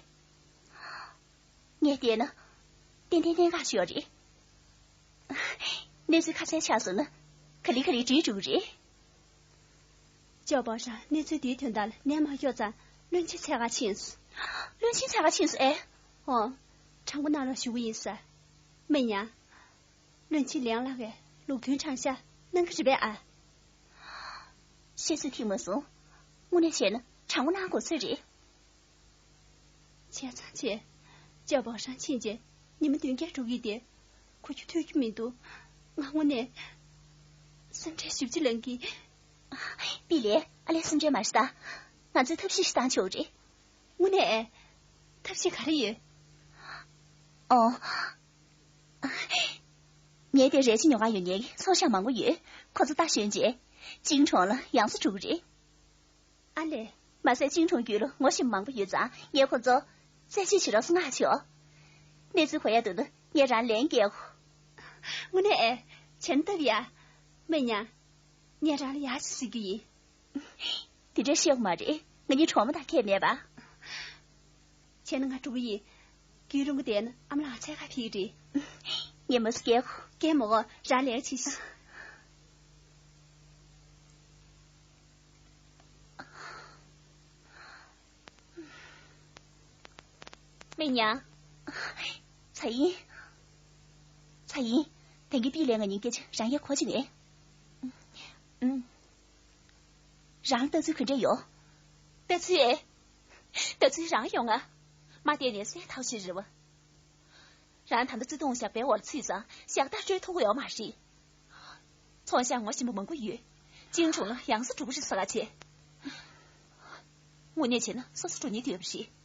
ངས་བལྟས་ན། ཏན་ཏན་གནད་འགག་ཅིག་ཡོད་རེད། གནས་ཚུལ་ཁ་གསལ་ཆགས་སོང་ན། ག་ལེ་ག་ལེ་འགྲིག་འགྲོ་གི་རེད། ཅོ་པོ་ཧྲན་གནས་ཚུལ་དེའི་དོན་དག་ལ་ནད་མ་ཤོར་ཙང་བློན་ཆེན་འཚོལ་ག་ཕྱིན་སོང་། བློན་ཆེན་འཚོལ་ག་ཕྱིན་སོང་ཨེ། ཨོ། དྲང་པོ་གནང་རོགས་ཞུ་གི་ཡིན་ཟེར། མི་ཉག་བློན་ཆེན་ལིང་ལགས་ཀྱིས་ལུགས་མཐུན་དྲང་བཞག་གནང་གི་རེད་པས་ཨ། བཤད་ཚོད་ཐིག་མ་སོང་། དངོས་གནས་བྱས་ན་དྲང་པོ་གནང་དགོས་ཚོད་རེད། བྱས་ཙང་བྱས། ཅོ་པོ་ཧྲན་ཕྱིན་རྗེས་ཉི་མ་བདུན་བརྒྱད་འགྲོ་གི་དེ། གོ་རྒྱུ་ཐོས་རྒྱུ་མི་འདུག་ང་དངོས་གནས། སེམས་ཁྲལ་ཞེ་པོ་ཅིག་ལངས་ཀྱི། པི་ལེ། ཨ་ལས་སེམས་ཁྲལ་མ་བྱེད་ད། ང་ཚོས་ཐབས་ཤེས་ཤིག་བཏང་ཆོག་རེད། དངོས་གནས། ཐབས་ཤེས་ག་རེ་ཡོད། ཨོ། ངའི་དེ་རལ་གྲི་ཉོ་ག་ཡོང་མཁན་ཚོང་ཤག་མང་པོ་ཡོད། ཁོ་ཚོ་ལྟ་ཞོན་རྗེས། ཅིང་གྲོང་ལ་ཡང་སེ་འགྲོ་གི་རེད། ཨ་ལས། མ་ཟད་ཅིང་གྲོང་རྒྱུད་ལ་ངོ་ཤེས་མང་པོ་ཡོད་ཙང་ངས་ཁོ་ཚོ་རྩད་གཅོད་བྱེད་རོགས་མངགས་ཆོག་གནས་ཚུལ་གོ་ཡ་འདུག་ན་ངས་རང་ལན་སྐྱེལ་གོ། དངོས་གནས་ཨེ། བྱས་ན་སྟབས་ཡག་མི་ཉག་ངས་རང་ལ་ཡག་ཅིག་ཟེར་རྒྱུ་ཡིན། དེ་འདྲ་བཤད་དགོས་མ་རེད། ང་གཉིས་གྲོགས་མོ་དང་ཁྱད་མེད་པ། བྱས་ན་ང་འགྲོ་གི་ཡིན། རྒྱུན་རིང་པོ་བསྡད་ན་ཨ་མ་ལགས་འཚོལ་ག་ཕེབས་ཀྱི་རེད། ངས་མ་སུ་སྐད་གོ། སྐད་མ་གོ། རང་ལས་ཀ་བྱེད་ཤིག་མི་ཉག་ཚ་ཡིན། ཚ་ཡིན། ད་གིན་པི་ལེ་ང་གཉིས་སྐད་ཆ་རང་ཡག་གོ་ཅི་ངས། ཨུམ། རང་ལྟ་ཚུལ་ག་འདྲ་ཡོད། ལྟ་ཚུལ་ཨེ། ལྟ་ཚུལ་རང་ཡོང་ང་། མ་བལྟས་ནས་གསལ་ཐག་ཆོད་རེད་བ། རང་ད་ལྟ་བརྩེ་དུང་ཞགས་པའི་འོག་ལ་ཚུད་ཙང་ཞག་རྟག་སྤྲོད་ཐུབ་ཀྱི་ཡོད་མ་རེད། ཚོང་ཤག་ངོ་ཤེས་པ་མང་པོ་ཡོད། ཅིང་གྲོང་ལ་ཡང་སེ་འགྲོ་གི་རེད་ཟེར་ག་བྱས། དངོས་གནས་བྱས་ན་སོ་སོ་འགྲོ་ཉེན་དུ་ཡོད་པ་རེད།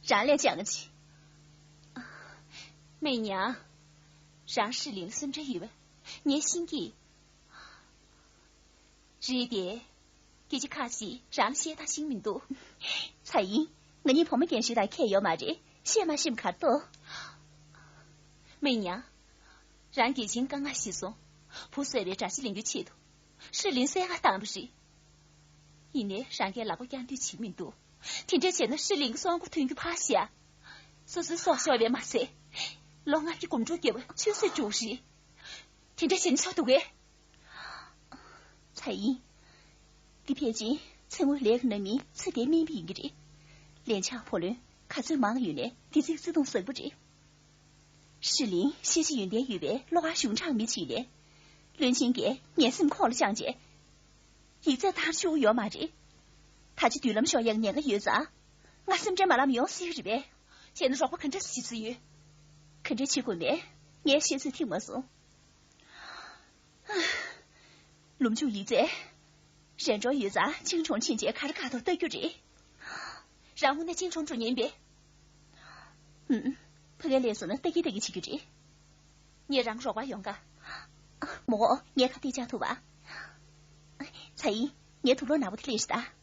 རང་ལས་ཀྱང་ཅི། མི་ཉག་རང་ཧྲི་ལིང་ལ་སེམས་ཁྲལ་ཡོད་པ་ངས་ཤེས་ཀྱི། རེད་དེ། སྐད་ཆ་ཁ་ཅིག་རང་བཤད་སྟངས་ཤེས་མི་འདུག་ཚ་ཡིན། ང་གཉིས་བུ་མོ་རྒན་ཤོས་དང་ཁྱད་ཡོད་མ་རེད། བཤད་མ་ཤེས་གར་ཏོ། མི་ཉག་རང་གལ་ཆེན་དཀའ་ངལ་ཞིག་སོང་། བུ་གསོས་པའི་དགྲ་ཤ་ལེན་རྒྱུའི་ཆེད་དུ། ཧྲི་ལིང་བསད་ག་བཏང་བ་རེད། ཡིན་ནའི་རང་གིས་ལག་པ་བརྐྱང་དུས་བྱེད་མི་འདུག་དེ་འདྲ་བྱས་ན་ཧྲི་ལིང་གི་སྲོག་མགོ་ཐོན་རྒྱུ་ཕར་བཞག་སོ་སོའི་སྲོག་ཤོར་བས་མ་ཚད། ལོ་ལྔ་བརྒྱ་གོམ་བགྲོད་བརྒྱབ་པ་ཆུད་ཟོས་འགྲོ་གི་རེད། དེ་འདྲ་བྱས་ན་ཆོག་འདུག་གས། ཚ་ཡིན། འདི་ཕལ་ཆེར་མཚན་མོ་ལས་ཀྱི་ནང་མིའི་ཚེ་འདིའི་དམིགས་ཡུལ་ཡིན་གྱི་རེད། ལན་ཆགས་བུ་ལོན་ག་ཚོད་མང་ཡོད་ནའི་དེ་ཚོའི་བརྩེ་དུང་ཟབ་པོ་རེད། ཧྲི་ལིང་ཤེས་བྱ་ཡོན་ཏན་ཡོད་པའི་བློ་དཀར་གཞུང་དྲང་མི་ཅིག་ལས། བློན་ཆེན་གྱིས་ངའི་སེམས་ཁོག་ལ་བཅངས་རྗེས། ཡིག་ཚད་བཏང་ཆོག་གི་ཡོད་མ་རེད། ད་ཅི་མདུན་ལམ་ཤོར་ཡག་ཉེན་ཁ་ཡོད་ཙང་། ང་སེམས་ཁྲལ་མ་ལངས་ཡོང་སྲིད་ཀྱི་རེད་པས། བྱས་ན་རོགས་པ་ག་འདྲ་བྱེད་རྩིས་ཡོད། ག་འདྲ་བྱེད་དགོས་མེད་ངས་ཤེས་ཚོད་ཐིག་མ་སོང་། ལུམ་ཆུང་ཡིག་ཚད། རན་གྲོང་ཡོད་ཙང་ཅིང་གྲོང་ཕྱིན་རྗེས་ག་རེ་ག་ཐོག་ལྟ་རྒྱུ་རེད། རང་དངོས་གནས་ཅིང་གྲོང་འགྲོ་ཉན་པས། ཧུམ། ཕ་གིར་སླེབས་སོང་ན་ལྟ་གིན་ལྟ་གིན་བྱེད་རྒྱུ་རེད། ངས་རང་རོགས་པ་ཡོང་ག་མོ་ངས་ཁ་གཏད་བཅག་ཐུབ་པ། ཚ་ཡིན། ངའི་དུག་སློག་ནག་པོ་དེ་སླེབས་ཤག་ད།